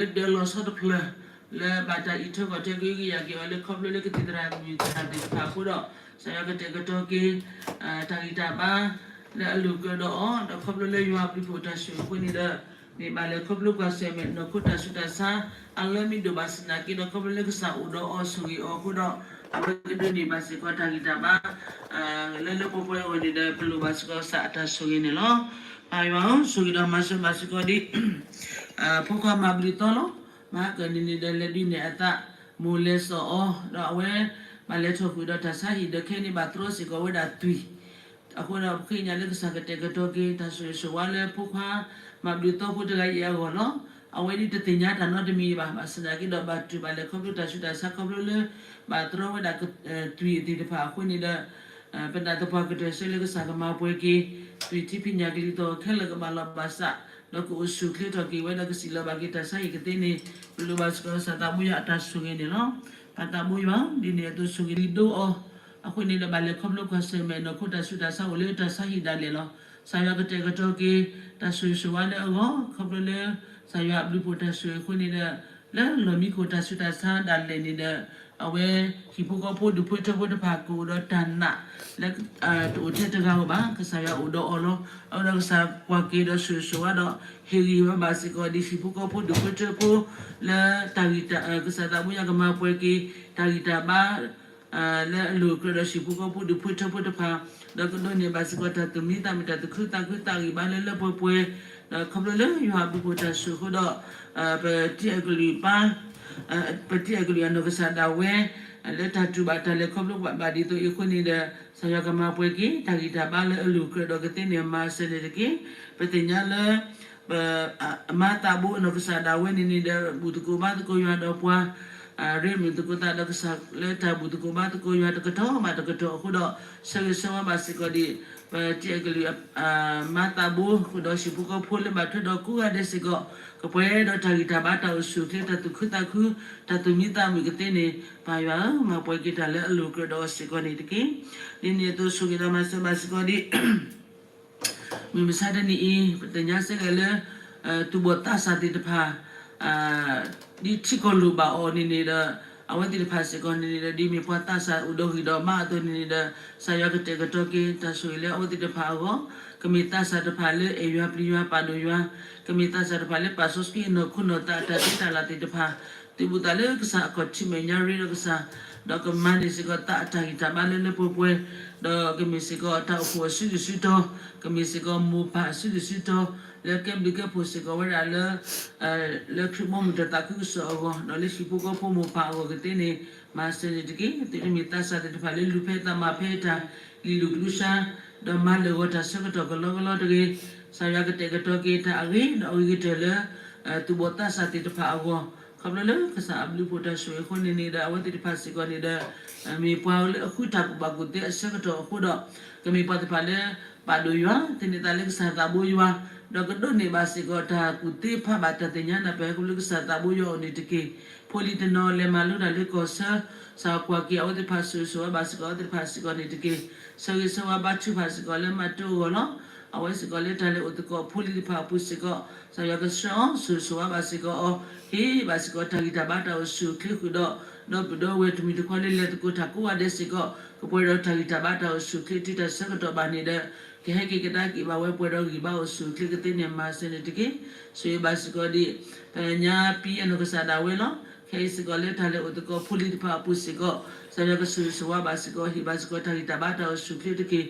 လၢဒၢးလီၤဆီတဖျၢၣ် လၢဘၣ်တၢ်အံးထွဲကွၢ်ထွဲကဟုကယာ်က့ၤအီၤလၢခီဖျိလၢကသံၣ်သရၣ်မုၣ်သ့ၣ်တဖၣ်အဃိဒီး ကစၢ်ယွၤကတဲာ်ကတီၤက့ၤ တၢ်ဂံၢ်တၢ်ဘါ လၢအလိၤကြၢးဒီးအီၤ ဒီးခီဖျိလၢယွၤအဘျုးဖှိၣ်တၢ်ဆိၣ်ဂ့ၤအဃိန့ၣ်ဒီး မ့ၢ်ဘၣ်လဲၤခီဖျိကွၢ်ဆၢၣ်မဲာ်နီၢ်ခိတၢ်ဆူးတၢ်ဆါ အလၢမံၤဒိၣ်ဘၣ်ဆၣ်သနာ်က့ဒီး ခီဖျိလၢကစၢ်အိၣ်ဒီးအီၤဆိၣ်ဂ့ၤအီၤအဃိဒီး အဝဲကဒိးန့ၢ်ဘၣ်စ့ၢ်ကီးတၢ်ဂံၢ်တၢ်ဘါ လၢလၢပှဲၤပှဲၤအဂီၢ်န့ၣ်ဒီး ပလိၣ်ဘၣ်စ့ၢ်ကီးကစၢ်အတၢ်ဆိၣ်ဂ့ၤန့ၣ်လီၤ. ပၢ်ယွၤဧၢ, ဆိၣ်ဂ့ၤဒီးမၤစၢၤဘၣ်စ့ၢ်ကီးဒ် ဖိခွါမၤဘျုးသီလီၤ. မဟါကၢၣ်န့ၣ်န့ၣ်ဒီး လဲၤဒုးနဲၣ်အသး မိၢ်လဲၤစိာ်အီၤ ဒီးအဝဲ ဘၣ်လဲၤထီၣ်ဃုာ်ဒီးတၢ်ဆါဟံၣ်ဒီး ခဲအံၤန့ၣ်ဘၣ်တြီစ့ၢ်ကီးဝဲဒၣ်သွံၣ် အဃိဒီး ပဃ့ကညးလၢကစၢ်ကတဲာ်ကတီၤက့ၤ တၢ်ဆိၣ်ဂ့ၤဆိၣ်ဝါလၢဖိခွါ မၤဘျုးသီဖိတဂၤအံၤအဂီၢ်လီၤ. အဝဲဒ်တသ့ၣ်ညါတၢ်နီတမံၤဘၣ်, ဘၣ်ဆၣ်သနာ်က့ဒီး ဘၣ်တူၢ်ဘၣ်လဲၤခီဖျိတၢ်ဆူးတၢ်ဆါခီဖျိလၢ ဘၣ်တြီဝဲဒၣ် သွံၣ်သ့ၣ်တဖၣ်အဃိန့ၣ်ဒီး ပနာ်သပှၢ်ကတၢၢ်ဆၢလၢကစၢ်ကမၤပှဲၤက့ၤ သွံၣ်ထံဖံးညၣ်ကလံၤသီၣ်ခဲလၢာ်ကဘၣ်လီၤဘၣ်စး, ဒီးကအိၣ်ဆူၣ်အိၣ်ချ့ထီၣ်က့ၤဝဲဒီး ကစံၣ်လီၤဘၣ်က့ၤတၢ်ဆါဟံၣ်ကသ့န့ၣ် ပလိၣ်ဘၣ်စ့ၢ်ကီးကစၢ်သးဘိယွၤအတၢ်ဆိၣ်ဂ့ၤန့ၣ်လီၤ. ပၢ်သးဘိယွၤ ဒ်န့ၣ်အသိးဆိၣ်ဂ့ၤလံဒိအီၤ အဃိန့ၣ်ဒီး ဘၣ်လဲၤခီဖျိကွၢ်ဆၢၣ်မဲာ်နီၢ်ခိတၢ်ဆူးတၢ်ဆါအိၣ်လၢတၢ်ဆါဟံၣ်ဒၣ်လဲာ်လီၤ. ကစၢ်ယွၤကတဲာ်ကတီၤက့ၤ တၢ်ဆိၣ်ဂ့ၤဆိၣ်ဝါလၢအဂီၢ် ခီဖျိလၢ ကစၢ်ယွၤအဘျုးဖှိၣ်တၢ်ဆိၣ်ဂ့ၤအဃိန့ၣ်ဒီး လၢလီၢ်မံခိၣ်တၢ်ဆူးတၢ်ဆါဒၣ်လဲာ်န့ၣ်ဒီး အဝဲဟံၣ်ဖိဃီဖိဒူၣ်ဖိထၢဖိတဖၣ်ကအိၣ်ဒီးတၢ်နာ် လၢ တအိၣ်ထဲတဂၤဧိၤဘၣ်, ကစၢ်ယွၤအိၣ်ဒီးအီၤလီၤ. အဝဲဒီးကစၢ်ကွၢ်က့ၤဒီးဆိၣ်ဂ့ၤဆိၣ်ဝါဒီး ဟ့ၣ်ဂံၢ်ဘါဘၣ်စ့ၢ်ကီးဒ် ဟံၣ်ဖိဃီဖိဒူၣ်ဖိထၢဖိ လၢတၢ်ဂံၢ်တၢ် ကစၢ်သးဘိယွၤကမၤပှဲၤက့ၤ တၢ်ဂံၢ်တၢ်ဘါ လၢအလိၤကြၢးဒီးဟံၣ်ဖိဃီဖိဒူၣ်ဖိထၢဖိတဖၣ်, ဒီးကဒိးန့ၢ်ဘၣ်စ့ၢ်ကီးတၢ်သူၣ်မံသးမုာ် တၢ်သူၣ်ခုသးခု သးဂံၢ်ဘါလၢလၢပှဲၤပှဲၤ, ဒီးခီဖျိလၢယွၤအဘျုးဖှိၣ်တၢ်ဆိၣ်အဃိဒီး ပတံၤအကလုာ်ပၢ် ပတံၤအကလုာ်အနီၢ်ကစၢ်ဒၣ်ဝဲ လၢတၢ်တူၢ်ဘၣ်တၢ်လဲၤခီဖျိဘၣ်ဒ်သိးအံၤအဃိန့ၣ်ဒီး ကစၢ်ယွၤကမၤပှဲၤက့ၤ တၢ်ဂံၢ်တၢ်ဘါလၢအလိၤကြၢးဒီးကသ့န့ၣ် မၤစၢၤန့ၣ်တက့ၢ်. ပသ့ၣ်ညါလၢ ပ အမါသးဘိအနီၢ်ကစၢ်ဒၣ်ဝဲန့ၣ်န့ၣ်ဒီး ဘူၣ်သကိးဘါသကိးယွၤဒီးပှၤ ရ့မုာ်သကိးသးဒီးကစၢ်လၢတၢ်ဘူၣ်သကိးဘါသကိးယွၤတကတီၢ်ဘၣ်တကတီၢ်အဃိဒီး ဆၢဂ့ၤဆၢဝါဘၣ်စ့ၢ်ကီးဒ် ပတံၤအကလုာ် မါသးဘိဃုာ်ဒီးဟံၣ်ဖိဃီဖိလၢဘၣ်ထွဲဒီးကိးဂၤဒဲးစ့ၢ်ကီး ကပှဲၤဒီးတၢ်ဂံၢ်တၢ်ဘါတၢ်အိၣ်ဆူၣ်အိၣ်ချ့ တၢ်သူၣ်ခုသးခု တၢ်သူၣ်မံသးမုာ်ကသ့န့ၣ် ပၢ်ယွၤဧၢ, မၤပှဲၤက့ၤတၢ်လၢအလိၤကြၢးဒီးအီၤစ့ၢ်ကီးန့ၣ်တက့ၢ်. ဒ်န့ၣ်အသိးဆိၣ်ဂ့ၤဒီးမၤစၢၤဘၣ်စ့ၢ်ကီးဒ် မုၢ်မဆါတနံၤအံၤ ပသ့ၣ်ညါစ့ၢ်ကီးလၢ သူၣ်ဘီၣ်သးစၢ်သ့ၣ်တဖၣ် ဒ်ထံကီၢ်လိၣ်ဘၣ်အီၤန့ၣ်န့ၣ်ဒီး အဝဲသ့ၣ်တဖၣ်စ့ၢ်ကီးန့ၣ်န့ၣ်ဒီး ဒ်မ့ၢ်ပှၤသးစၢ်အိၣ်ဒီးဂံၢ်ဒီးဘါအသိးန့ၣ်န့ၣ်ဒီး ကစၢ်ယွၤကတဲာ်ကတီၤက့ၤ တၢ်ဆိၣ်ဂ့ၤလၢအဝဲသ့ၣ်တဖၣ်အဂီၢ် ကမ့ၢ်သးစၢ်တဖၣ်လၢအဲၣ်ယွၤပျံၤယွၤပာ်ဒိၣ်ယွၤ ကမ့ၢ်သးစၢ်တဖၣ်လၢပာ်စီဆှံအနီၢ်ခိနီၢ်သးအတၢ်သ့တၢ်လၢ်သ့ၣ်တဖၣ် သုးဘူးသးလၢကစၢ်အခီၣ်ထံးမဲာ်ညါရ့ဒီးကစၢ် ဒီးကမၤန့ၢ်စ့ၢ်ကီးသးအတၢ်ဂံၢ်တၢ်ဘါလၢလၢပှဲၤပှဲၤ ဒီးကမ့ၢ်စ့ၢ်ကီးတၢ်အိၣ်ဖှိၣ်အစုဒုၣ်စုတီၤ ကမ့ၢ်စ့ၢ်ကီးမိၢ်ပၢ်အစုဒုၣ်စုတီၤ လၢကဲဘျုးကဲဖှိၣ်စ့ၢ်ကီးဝဲဒၣ်လၢ လၢခရံာ်ဘီမုၢ်တၢ်သးခုကစီၣ်အဂီၢ် ဒီးလၢဟံၣ်ဖိဃီဖိမိၢ်ပၢ်အဂီၢ်ကသ့န့ၣ် မၤစၢၤန့ၣ်တက့ၢ်. သုတမ့ၢ်သးစၢ်သ့ၣ်တဖၣ်လၢလူၤဖဲသးမၤဖဲတၢ် လံၤလူၤကလူၤဆါ ဒီးမၤလၢာ်ဂီၤတၢ်ဆၢကတီၢ်ကလီကလီတဂ့ၤ. ကစၢ်ယွၤကတဲာ်ကတီၤက့ၤတၢ်အဂ့ၤ ဒီးအဂ့ၤကတၢၢ်လၢ သူၣ်ဘီၣ်သးစၢ်သ့ၣ်တဖၣ်အဂီၢ် ခီဖျိလၢကစၢ်အဘျုးဖှိၣ်တၢ်ဆိၣ်ဂ့ၤအဃိန့ၣ်န့ၣ်ဒီး အဝဲသ့ၣ်တဖၣ်စ့ၢ်ကီးန့ၣ်ဒီး မ့ၢ်ပှၤလၢအဃုတၢ်ကူၣ်ဘၣ်ကူၣ်သ့အဆၢကတီၢ်အဃိဒီး ကမ့ၢ်ပှၤသ့ၣ်တဖၣ်လၢ ပာ်ဒိၣ်ယွၤ သန့ၤသးလၢကစၢ်သးဘိယွၤ ဒီးကဒိးန့ၢ်ဘၣ်စ့ၢ်ကီးတၢ်ကူၣ်သ့ဖးဘၣ်တၢ်သ့ၣ်ညါနၢ်ပၢၢ် ခီဖျိလၢကစၢ်သးဘိယွၤအအိၣ်န့ၣ်တက့ၢ်. ဖိလံၤတနီၤလဲၤမၤလိတၢ်လၢကီၢ်ဆၢ ကစၢ်ကွၢ်က့ၤအဝဲသ့ၣ်တဖၣ် ဆိၣ်ဂ့ၤဆိၣ်ဝါဘၣ်စ့ၢ်ကီးအဝဲသ့ၣ်တဖၣ်စ့ၢ်ကီးန့ၣ်တက့ၢ်. ဆၢဂ့ၤဆၢဝါဘါထုကဖၣ်စ့ၢ်ကီးလၢမၤတၢ်အဂီၢ်လီၤ. အဝဲစ့ၢ်ကီးလၢတၢ်လဲၤအိၣ်သကိးဖိလံၤတဖၣ်အပူၤစ့ၢ်ကီး ကစၢ်ယွၤကဆှၢအီၤ ဆိၣ်ဂ့ၤဆိၣ်ဝါဘၣ်စ့ၢ်ကီးအီၤ ဟ့ၣ်ဘၣ်စ့ၢ်ကီးတၢ်ဂံၢ်တၢ်ဘါတၢ်အိၣ်ဆူၣ်အိၣ်ချ့ဃုာ်ဒီး ဒီပုၢ်ဒီဝဲၢ်တမှံၤတခီလၢလဲၤသကိးတၢ်ကိးဂၤဒဲးစ့ၢ်ကီး ကပှဲၤဒီးတၢ်ဂံၢ်တၢ်ဘါတၢ်အိၣ်ဆူၣ်အိၣ်ချ့တုၤတၢ်ဆၢကတီၢ်ဘၣ်န့ၣ်ဒီး ကဟဲက့ၤကဒါက့ၤဘၣ်ဝဲပှဲၤဒီးဂံၢ်ဘါအိၣ်ဆူၣ်အိၣ်ချ့ကသ့န့ၣ် မၤစၢၤန့ၣ်တက့ၢ်. ဆိၣ်ဂ့ၤဘၣ်စ့ၢ်ကီးဒ် ပညါပံအနီၢ်ကစၢ်ဒၣ်ဝဲလီၤ. ခဲအံၤစ့ၢ်ကီးလၢတၢ်လဲၤအိၣ်သကိးဖိလံၤတဖၣ်အပူၤစ့ၢ်ကီး ကစၢ်ယွၤကဆိၣ်ဂ့ၤဆိၣ်ဝါဘၣ်စ့ၢ်ကီး ဟ့ၣ်ဘၣ်စ့ၢ်ကီးတၢ်ဂံၢ်တၢ်ဘါတၢ်အိၣ်ဆူၣ်အိၣ်ချ့တက့ၢ်.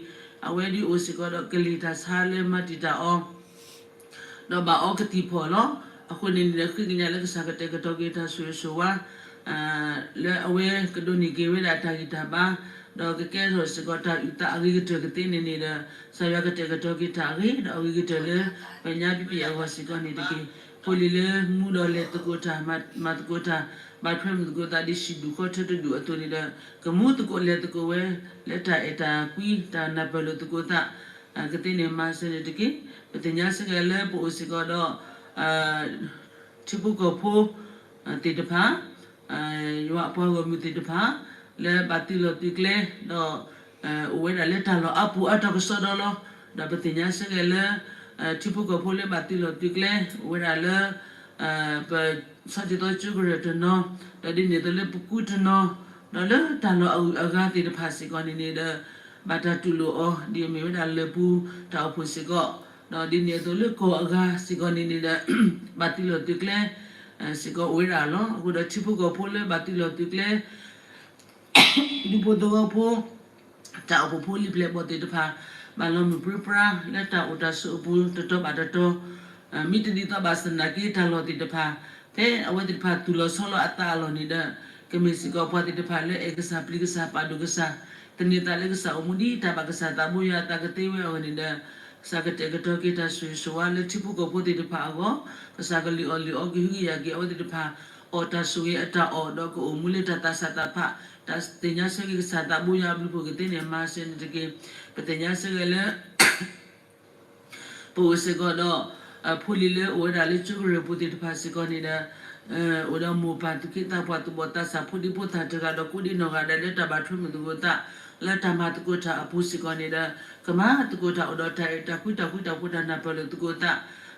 အဝဲဒ်အိၣ်စ့ၢ်ကီးဒီးကလံၤတၢ်ဆါလၢမၤတံာ်တာ်အီၤ ဒီးဘၣ်အီကသံၣ်ဖီၣ်လီၤ. အဃိန့ၣ်န့ၣ်ဒီး ဃ့ကညးလၢကစၢ်ကတဲာ်ကတီၤက့ၤတၢ်ဆိၣ်ဂ့ၤဆိၣ်ဝါ လၢအဝဲကဒိးန့ၢ်က့ၤဝဲဒၣ်တၢ်ဂံၢ်တၢ်ဘါ ဒီးကကဲထီၣ်စ့ၢ်ကီးတၢ်အုၣ်သးအဂ့ၤကတၢၢ်ကသ့န့ၣ်န့ၣ်ဒီး ကစၢ်ယွၤကတဲာ်ကတီၤက့ၤတၢ်အဂ့ၤ ဒီးအဂ့ၤကတၢၢ်လၢ ပညါပံပံအဂီၢ်စ့ၢ်ကီးန့ၣ်တက့ၢ်. ဖိလံၤလၢမူဒီးလဲၤသကိးတၢ် မၤသကိးတၢ် ဘၣ်ထွဲမုာ်သကိးသးဒ်ဟံၣ်ဒူၣ်ဃီထၢတဒူၣ်အသိးန့ၣ်ဒီး ကမူသကိးလဲၤသကိးဝဲ လၢတၢ်အဲၣ်တၢ်ကွံ တၢ်နၢ်ပၢၢ်လိာ်သကိးသး ကသ့န့ၣ် မၤစၢၤန့ၣ်တက့ၢ်. ပသ့ၣ်ညါစ့ၢ်ကီးလၢပအိၣ်စ့ၢ်ကီးဒီး ထံဖိကီၢ်ဖိ သ့ၣ်တဖၣ် ယွၤအပှၤဂီၢ်မုၢ်သ့ၣ်တဖၣ် လၢဘၣ်သုးလီၢ်သုးကျဲ ဒီး အိၣ်ဝဲဒၣ်လၢတၢ်လီၢ်အါပူၤအါတီၤကစီဒီလီၤ. ဒီးပသ့ၣ်ညါစ့ၢ်ကီးလၢ ထံဖိကီၢ်ဖိလၢဘၣ်သုးလီၢ်သုးကျဲ အိၣ်ဝဲဒၣ်လၢ ပ ဆီၣ်တံၢ်သီကၠိကရၢၢ်တနီၤ, ဒီးဒ်န့ၣ်အသိးလၢပကူတနီၤ, ဒီးလၢတၢ်လီၢ်အဂုၤအဂၤသ့ၣ်တဖၣ်စ့ၢ်ကီးန့ၣ်န့ၣ်ဒီး ဘၣ်တၢ်တူၢ်လိာ်အီၤ ဒ်အမ့ၢ်ဝဲဒၣ်လၢၢ်ပူၤတၢ်အိၣ်ဖှိၣ်စ့ၢ်ကီး, ဒီးဒ်န့ၣ်အသိးလၢကီၢ်အဂၤစ့ၢ်ကီးန့ၣ်န့ၣ်ဒီး ဘၣ်သုးလီၢ်သုးကျဲ စ့ၢ်ကီးအိၣ်ဝဲဒၣ်လီၤ. အဃိဒီးထံဖိကီၢ်ဖိလၢဘၣ်သုးလီၢ်သုးကျဲ ဒူဖိသဝီဖိ တၢ်အိၣ်ဖှိၣ်ဖိလံာ်ဖျဲၣ်ဘီၣ်သ့ၣ်တဖၣ် ဘၣ်လီၤမုၢ်ပြံပြါ လၢတၢ်အိၣ်တၢ်ဆိးအပူၤ တတီၤဘၣ်တတီၤ, မ့ၢ်တဒ်သိးဘၣ်ဆၣ်သနာ်က့ တၢ်လီၢ်သ့ၣ်တဖၣ် ဖဲအဝဲသ့ၣ်တဖၣ်သူၣ်လီၤဆီလီၤအသးအလီၢ်န့ၣ်ဒီး ကမ့ၢ်စ့ၢ်ကီးပှၤသ့ၣ်တဖၣ်လၢအဲၣ်ကစၢ်ပျံၤကစၢ်ပာ်ဒိၣ်ကစၢ်, သန့ၤသးလၢကစၢ်အိၣ်မူဒ်တၢ်ဘၣ်ကစၢ်သးဘိယွၤအသးကသ့ဝဲအဂီၢ်န့ၣ်ဒီး ကစၢ်ကတဲာ်ကတီၤက့ၤတၢ်ဆိၣ်ဂ့ၤဆိၣ်ဝါလၢထံဖိကီၢ်ဖိသ့ၣ်တဖၣ်အဂီၢ်, ကစၢ်ကလုၢ်အီၣ်လုၢ်အီကဟုကယာ်က့ၤအဝဲသ့ၣ်တဖၣ် အီၣ်တၢ်ဆိၣ်ဂ့ၤအတၢ်အီၣ်ဒီးကအိၣ်မူလၢတၢ်သးစၢ်သးဖး, တၢ်သ့ၣ်ညါဆၢဂ့ၤကစၢ်သးဘိယွၤအဘျုးဖှိၣ်ကသ့န့ၣ် မၤစၢၤန့ၣ်တက့ၢ်. ပသ့ၣ်ညါဆၢဂ့ၤလၢ ပအိၣ်စ့ၢ်ကီးဒီး ဖိလံၤလၢအိၣ်ဝဲဒၣ်လၢကၠိကရၢၢ်ပူၤသ့ၣ်တဖၣ်စ့ၢ်ကီးန့ၣ်ဒီး အိၣ်ဒီးမိၢ်ပၢ်သူၣ်က့သးပှၢ်သူၣ်ဘီၣ်သးစၢ်ဖိဒံဖိသၣ်တဂၤဒီးကိးဒံနီၢ်ဂၤဒဲးလၢတၢ်ဘၣ်ထွဲမုာ်သကိးသး လၢတၢ်မၤသကိးတၢ်အပူၤစ့ၢ်ကီးန့ၣ်ဒီး ကမၤသကိးတၢ်အိၣ်ဒီးတၢ်အဲၣ်တၢ်ကွံတၢ်ဃူတၢ်ဖိးတၢ်နၢ်ပၢၢ်လိာ်သကိးသး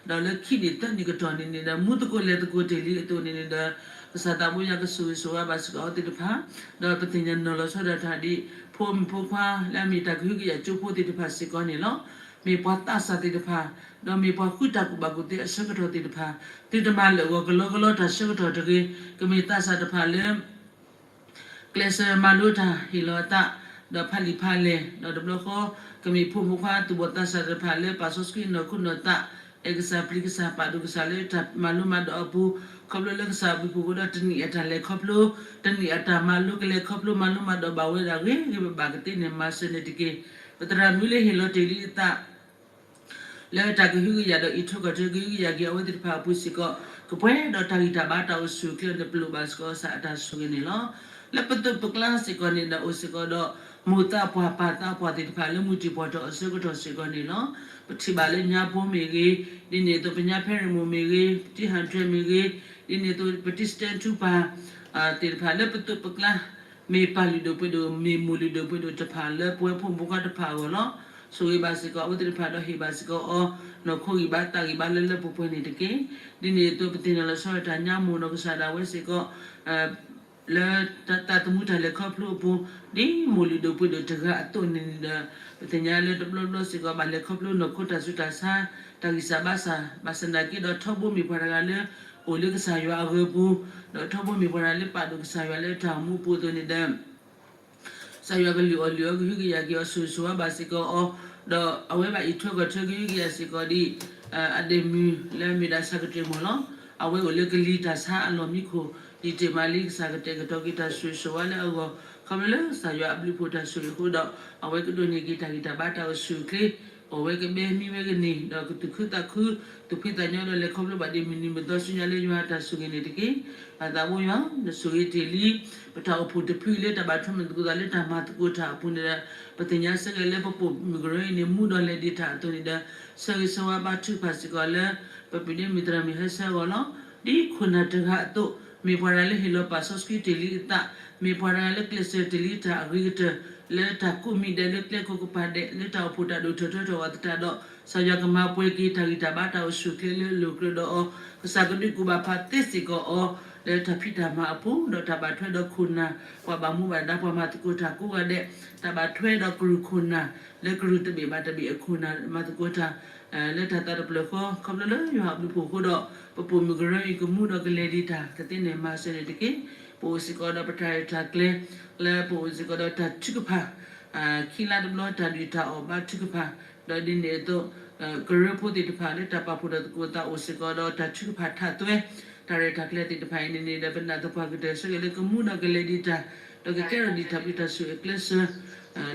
ဒီးလၢခံနံၣ်သၢနံၣ်ကတီၢ်န့ၣ်န့ၣ်ဒီး မူသကိးလဲၤသကိးတ့ၢ်လံအသိးန့ၣ်န့ၣ်ဒီး ကစၢ်သးဘိယွၤကဆိၣ်ဂ့ၤဆိၣ်ဝါဘၣ်စ့ၢ်ကီးအဝဲသ့ၣ်တဖၣ်, ဒီးပသ့ၣ်ညါနီၤလီၤဆီဒၣ်တၢ်ဒ် ဖိမုၣ်ဖိခွါလၢအမ့ၢ်တၢ်ကဟုကယာ်ကၠိဖိသ့ၣ်တဖၣ်စ့ၢ်ကီးန့ၣ်လီၤ. မ့ၢ်ပှၤသးစၢ်သ့ၣ်တဖၣ်, ဒီးမ့ၢ်ပှၤဃုတၢ်ကူၣ်ဘၣ်ကူၣ်သ့အဆၢကတီၢ်သ့ၣ်တဖၣ်, သုတမၤလၢာ်ဂီၤကလီကလီတၢ်ဆၢကတီၢ်တဂ့ၤ, ကမ့ၢ်သးစၢ်တဖၣ်လၢ ကျဲးစၢးမၤလိတၢ်ဟ့ၣ်လီၤအသး ဒီးဖးလံာ်ဖးလဲၢ်, ဒီးတဘျီဃီ ကမ့ၢ်ဖိမုၣ်ဖိခွါသူၣ်ဘီၣ်သးစၢ်တဖၣ်လၢပာ်စီဆှံနီၢ်ခိနီၢ်သး, အဲၣ်ကစၢ်ပျံၤကစၢ်ပာ်ဒိၣ်ကစၢ်လၢတၢ်မၤလိမၤဒိးအပူၤ, ခီဖျိလၢကစၢ်အဘျုးဖှိၣ်အဃိဒီးတနံၣ်အတၢ်လဲၤခီဖျိ, တနံၣ်အတၢ်မၤလိကလဲၤခီဖျိမၤလိမၤဒိးဘၣ်ဝဲဒၣ်ဂ့ၤဂ့ၤဘၣ်ဘၣ်ကသ့န့ၣ် မၤစၢၤန့ၣ်တက့ၢ်. ပသရၣ်မုၣ်လၢဟ့ၣ်လီၤတ့ၢ်လံအသး လၢတၢ်ကဟုကယာ်ဒီးအံးထွဲကွၢ်ထွဲကဟုကယာ်က့ၤအဝဲသ့ၣ်တဖၣ်အပူၤစ့ၢ်ကီး ကပှဲၤဒီးတၢ်ဂံၢ်တၢ်ဘါတၢ်အိၣ်ဆူၣ်အိၣ်ချ့န့ၣ် ပလိၣ်ဘၣ်စ့ၢ်ကီးကစၢ်အတၢ်ဆိၣ်ဂ့ၤန့ၣ်လီၤ. လၢပသိးပကျါစ့ၢ်ကီးန့ၣ်ဒီးအိၣ်စ့ၢ်ကီးဒီး မိၢ်သးပှၢ်ပၢ်သးပှၢ်သ့ၣ်တဖၣ်လၢမုၢ်တံၢ်ပှီၢ်ထီၣ်အဆၢကတီၢ်စ့ၢ်ကီးန့ၣ်လီၤ. ပထံၣ်ဘၣ်လၢညါဘိမ့ၢ်ဂ့ၤ, ဒ်န့ၣ်အသိးပညါဖဲရ့ၣ်မိၢ်မ့ၢ်ဂ့ၤ, ပတံၢ်ဟၣ်ထရၢၣ်မ့ၢ်ဂ့ၤ, ဒ်န့ၣ်အသိးပတံၢ်စတဲထူပၢ် သ့ၣ်တဖၣ်လၢပသိးပကျါ မ့ၢ်ပၢ်လုၢ်ဒိၣ်ပှ့ၤဒိၣ် မ့ၢ်မိၢ်လုၢ်ဒိၣ်ပှ့ၤဒိၣ်တဖၣ်လၢပဝဲဖိမုၣ်ဖိခွါတဖၣ်အဂီၢ်လီၤ. ဆိၣ်ဂ့ၤဘၣ်စ့ၢ်ကီးအဝဲသ့ၣ်တဖၣ်ဒီးဟ့ၣ်ဘၣ်စ့ၢ်ကီးအီၤ နီၢ်ခိဂံၢ်ဘါသးဂံၢ်ဘါလၢလၢပှဲၤပှဲၤန့ၣ်တက့ၢ်. ဒ်န့ၣ်အသိးပသ့ၣ်နီၣ်လီၤဆီဒၣ်တၢ်ညါမိၢ်ဒီးကစၢ်ဒၣ်ဝဲစ့ၢ်ကီး လၢတၢ်သးသမူတၢ်လဲၤခီဖျိအပူၤ ဒ်မိၢ်လုၢ်ဒိၣ်ပှ့ၤဒိၣ်တဂၤအသိးန့ၣ်ဒီး ပသ့ၣ်ညါလၢတဘျီဘျီစ့ၢ်ကီး ဘၣ်လဲၤခီဖျိနီၢ်ခိတၢ်ဆူးတၢ်ဆါ တၢ်ဂံၢ်စၢ်ဘါစၢ် ဘၣ်ဆၣ်သနာ်က့ဒီးထီဘိမ့ၢ်ပှၤတဂၤလၢ အိၣ်လၢကစၢ်ယွၤအဂၢၤပူၤ, ဒီးထီဘိမ့ၢ်ပှၤတဂၤလၢပာ်ဒိၣ်ကစၢ်ယွၤလၢတၢ်အိၣ်မူအပူၤအသိးန့ၣ်ဒီး ကစၢ်ယွၤကလုၢ်အီၣ်လုၢ်အီကဟုကယာ်က့ၤအီၤ ဆိၣ်ဂ့ၤဆိၣ်ဝါဘၣ်စ့ၢ်ကီးအီၤ, ဒီးအဝဲဘၣ်အံးထွဲကွၢ်ထွဲကဟုကယာ်စ့ၢ်ကီးဒ် အဒဲၣ်မုၢ်လၢအမ့ၢ်ဒၣ်ဆၣ်ကတၢၢ်မီၢ်လီၤ. အဝဲအိၣ်လၢကလံၤတၢ်ဆါအလီၢ်မံခိၣ် ဒ်တ့ၢ်မးလံ ကစၢ်ကတဲာ်ကတီၤက့ၤတၢ်ဆိၣ်ဂ့ၤဆိၣ်ဝါလၢအဂီၢ် ခီဖျိလၢကစၢ်ယွၤအဘျုးဖှိၣ်တၢ်ဆိၣ်ဂ့ၤအဃိဒီး အဝဲကဒိးန့ၢ်က့ၤတၢ်ဂံၢ်တၢ်ဘါတၢ်အိၣ်ဆူၣ်အိၣ်ချ့ အိၣ်ဝဲကဘဲမံဝဲကန့ၢ် ဒီးကသူၣ်ခုသးခု သူၣ်ဖှံသးညီဒီးလဲၤခီဖျိဘၣ်ဒ်မုၢ်နံၤမုၢ်သီဆူညါလၢယွၤအတၢ်ဆိၣ်ဂ့ၤန့ၣ်တက့ၢ်. ပၢ်သးဘိယွၤ နဆိၣ်ဂ့ၤတ့ၢ်လံ ပတၢ်အိၣ်ဖှိၣ်တဖုလၢတၢ်ဘၣ်ထွဲမုာ်သကိးသးလၢတၢ်မၤသကိးတၢ်အပူၤန့ၣ်ဒီး ပသ့ၣ်ညါဆၢဂ့ၤလၢပပိာ်မုၣ်ကရၢအံၤန့ၣ် မူဒီးလဲၤဒံးတၢ်အသိးန့ၣ်ဒီး ဆၢဂ့ၤဆၢဝါဘါထုကဖၣ်စ့ၢ်ကီးလၢ ပပုၢ်ဒ့မုၣ်သရၣ်မုၣ်ဟဲဆၢအဂီၢ်လီၤ. ဒ်ခိၣ်နၢ်တဂၤအသိး မ့ၢ်ပှၤတဂၤလၢဟ့ၣ်လီၤပာ်စီဆှံတ့ၢ်လံအသး, မ့ၢ်ပှၤတဂၤလၢကျဲးစၢးတ့ၢ်လံတၢ်အဂ့ၤကတၢၢ် လၢတၢ်ကိးမံၤဒဲးလၢကျဲကိးကပၤဒဲး လၢတၢ်အိၣ်ဖှိၣ်တၢ်ဒိၣ်ထီၣ်ထီထီၣ်အသတးဒီး ကစၢ်ယွၤကမၤပှဲၤက့ၤတၢ်ဂံၢ်တၢ်ဘါတၢ်အိၣ်ဆူၣ်အိၣ်ချ့လၢအလိၤကြၢးဒီးအီၤ, ကစၢ်ကဒုးကူၣ်ဘၣ်ဖးသ့စ့ၢ်ကီးအီၤ လၢတၢ်ဖံးတၢ်မၤအပူၤ ဒီးတၢ်ဘၣ်ထွဲဒီးခိၣ်နၢ် ပှၤဘၣ်မူဘၣ်ဒါပှၤမၤသကိးတၢ်ကိးဂၤဒဲး, တၢ်ဘၣ်ထွဲဒီးကရူၢ်ခိၣ်နၢ် လၢကရူၢ်တဘ့ၣ်ဘၣ်တဘ့ၣ်အခိၣ်နၢ် မၤသကိးတၢ် လၢတၢ်သးတဖျၢၣ်ဃီ ခီဖျိလၢယွၤအဘျုးဖှိၣ်အဃိဒီး ပပိာ်မုၣ်ကရၢအံၤကမူဒီးကလဲၤဒံးတၢ်ကသ့န့ၣ် မၤစၢၤန့ၣ်တက့ၢ်. ပအိၣ်စ့ၢ်ကီးဒီးပတၢ်ရဲၣ်တၢ်ကျဲၤ လၢပအိၣ်စ့ၢ်ကီးဒီးတၢ်ထုကဖၣ် ခံလါတဘျီတၢ်ဒုၣ်တၢ်အီၣ်ဘါထုကဖၣ်, ဒီးဒ်န့ၣ်အသိး ကရၢဖိသ့ၣ်တဖၣ်လၢတၢ်ပာ်ဖှိၣ်ဒီးသကိးသးအိၣ်စ့ၢ်ကီးဒီးတၢ်ထုကဖၣ်ထးသွဲ တၢ်ရဲၣ်တၢ်ကျဲၤသ့ၣ်တဖၣ်အံၤန့ၣ်န့ၣ်ဒီး ပနာ်သပှၢ်ကတၢၢ်ဆၢဂ့ၤလၢကမူဒီးကလဲၤဒံးတၢ် ဒီးကကဲထီၣ်ဒံးတၢ်ပျံၤတၢ်ဆူၣ်အကျဲးစၢး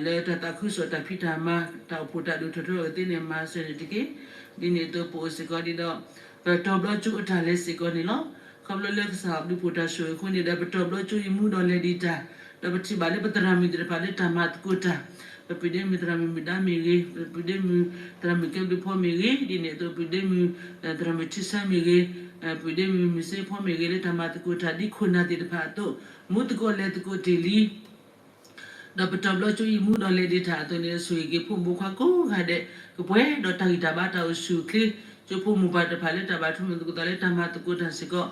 လၢတၢ်သးခုကစီၣ်တၢ်ဖံးတၢ်မၤ တၢ်အိၣ်ဖှိၣ်တၢ်ဒိၣ်ထီၣ်ထီထီၣ်ကသ့န့ၣ် မၤစၢၤန့ၣ်တက့ၢ်. ဒ်န့ၣ်အသိးပအိၣ်စ့ၢ်ကီးဒ်ဒီး ပတီၤဘျီကၠိအတၢ်လဲၤစ့ၢ်ကီးန့ၣ်လီၤ. ခီဖျိလၢကစၢ်အဘျုးဖှိၣ်တၢ်ဆိၣ်ဂ့ၤအဃိန့ၣ်ဒီး ပတီၤဘျီကၠိအံၤမူဒီးလဲၤဒံးတၢ်, ဒီးပထံၣ်ဘၣ်လၢပသရၣ်မုၣ်သ့ၣ်တဖၣ်လၢတၢ်မၤသကိးတၢ်, ပပုၢ်ဒ့မုၣ်သရၣ်မုၣ်မုၣ်ဒါမ့ၢ်ဂ့ၤ, ပပုၢ်ဒ့မုၣ်သရၣ်မုၣ်ကဲဘျုးဖီမ့ၢ်ဂ့ၤ, ဒ်န့ၣ်အသိးပပုၢ်ဒ့မုၣ် သရၣ်မုၣ်ထံဆၢမ့ၢ်ဂ့ၤ, ပပုၢ်ဒ့မုၣ်မုၢ်စ့ဖီမ့ၢ်ဂ့ၤ လၢတၢ်မၤသကိးတၢ်ဒ်ခိၣ်နၢ်သ့ၣ်တဖၣ်အသိး မူသကိးလဲၤသကိးတ့ၢ်လံ ဒီးပတီၤဘျီကၠိအံၤမူဒီးလဲၤဒံးတၢ်အသိးန့ၣ် ဆိၣ်ဂ့ၤက့ၤဖိမုၣ်ဖိခွါကိးဂၤဒဲး ကပှဲၤဒီးတၢ်ဂံၢ်တၢ်ဘါတၢ်အိၣ်ဆူၣ်အိၣ်ချ့ ကၠိဖိမိၢ်ပၢ်တဖၣ်လၢတၢ်ဘၣ်ထွဲမုာ်သကိးသးလၢတၢ်မၤသကိးတၢ်စ့ၢ်ကီး,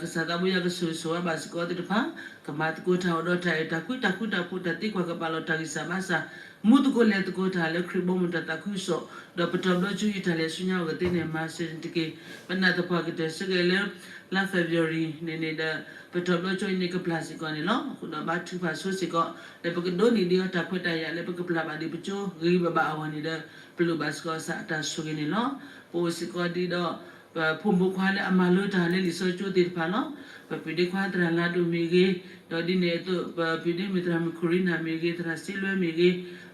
ကစၢ်သးဘိယွၤကဆိၣ်ဂ့ၤဆိၣ်ဝါဘၣ်စ့ၢ်ကီးသ့ၣ်တဖၣ်, ကမၤသကိးတၢ်အိၣ်ဒီးတၢ်အဲၣ်တၢ်ကွံ တၢ်ဃူတၢ်ဖိး တၢ်သံကွၢ်ကပာ်လီၤတၢ်ဂံၢ်စၢ်ဘါစၢ်, မူသကိးလဲၤသကိးတၢ်လၢခရံာ်ဘီမုၢ်တၢ်သးခုကစီၣ်, ဒီးပတီၢ်ဘျီကၠိအံၤတၢ်လဲၤဆူညါအဂီၢ်သ့န့ၣ် မၤစၢၤန့ၣ်တက့ၢ်. ပနၢ်သပှၢ်ကတၢၢ်ဆၢက့ၤလၢ လါ February န့ၣ်န့ၣ်ဒီး ပတီၢ်ဘျီကၠိအံၤန့ၣ်ကပျၢ်စ့ၢ်ကီးန့ၣ်လီၤ. အဃိဒီးဘါထုကဖၣ်ဆိစ့ၢ်ကီး လၢပကဒိးန့ၢ်ဒံးအီၤတၢ်ခွဲးတၢ်ယာ်လၢပကပျၢ်ဘၣ်ဒံးပကၠိဂ့ၤဂ့ၤဘၣ်ဘၣ်အဂီၢ်န့ၣ်ဒီး ပလိၣ်ဘၣ်စ့ၢ်ကီးကစၢ်အတၢ်ဆိၣ်ဂ့ၤန့ၣ်လီၤ. ပအိၣ်စ့ၢ်ကီးဒံးဒီး ပဖိမုၣ်ဖိခွါလၢအမၤလိတၢ်လၢလံာ်စီဆှံကၠိသ့ၣ်တဖၣ်လီၤ. ပပုၢ်ဒ့ခွါသရၣ်လါဒိၣ်မ့ၢ်ဂ့ၤ, ဒီးဒ်န့ၣ်အသိး ပပုၢ်ဒ့မုၣ်သရၣ်မုၣ်ခိၣ်ရံနၢ်မ့ၢ်ဂ့ၤ, သရၣ်စ့လွဲမ့ၢ်ဂ့ၤ,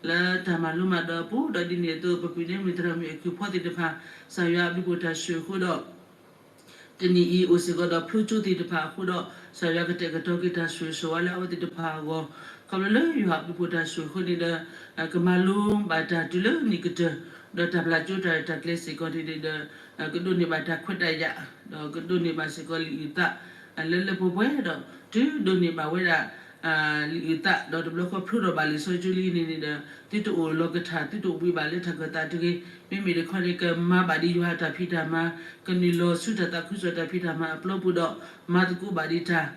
လၢတၢ်မၤလိမၤဒိးအပူၤ, ဒီးဒ်န့ၣ်အသိး ပပုၢ်ဒ့မုၣ်သရၣ်မုၣ်အဲၣ်ကူၣ်ဖီသ့ၣ်တဖၣ်, ကစၢ်ယွၤအဘျုးဖှိၣ်တၢ်ဆိၣ်ဂ့ၤအဃိဒီး တနံၤအံၤ အိၣ်စ့ၢ်ကီးဒီးဖျိကၠိသ့ၣ်တဖၣ်အဃိဒီး ကစၢ်ယွၤကတဲာ်ကတီၤက့ၤတၢ်ဆိၣ်ဂ့ၤဆိၣ်ဝါလၢအဝဲသ့ၣ်တဖၣ်အဂီၢ်, ခီဖျိလၢယွၤအဘျုးဖှိၣ်တၢ်ဆိၣ်ဂ့ၤအဃိန့ၣ်ဒီး ကမၤလိဘၣ်တၢ်တုၤလၢနံၣ်ကတၢၢ်, ဒီးတၢ်ပျၢ်ကၠိတၢ်ရဲၣ်တၢ်ကျဲၤစ့ၢ်ကီးန့ၣ်ဒီး ကဒိးန့ၢ်ဘၣ်တၢ်ခွဲးတၢ်ယာ်, ဒီးကဒိးန့ၢ်ဘၣ်စ့ၢ်ကီးလံာ်အုၣ်သး လၢလၢပှဲၤပှဲၤဒီး တုၤဒိးန့ၢ်ဘၣ်ဝဲဒၣ် လံာ်အုၣ်သး ဒီးတဘျီဃီဖျိထီၣ်ဘၣ်လံာ်စီဆှံကၠိလံန့ၣ်န့ၣ်ဒီး သုတအိၣ်လီၤကထၢ် သုတအိၣ်ဘှံးဘၣ်လၢတၢ်ကၢၢ်သးတဂ့ၤ. မ့မ့ၢ်တခီန့ၣ် ကမၤဘၣ်ဒံးယွၤအတၢ်ဖံးတၢ်မၤ, ကနုာ်လီၤဆူတၢ်သးခုကစီၣ်တၢ်ဖံးတၢ်မၤအပျီပူၤဒီး မၤသကိးဘၣ်ဒံးတၢ်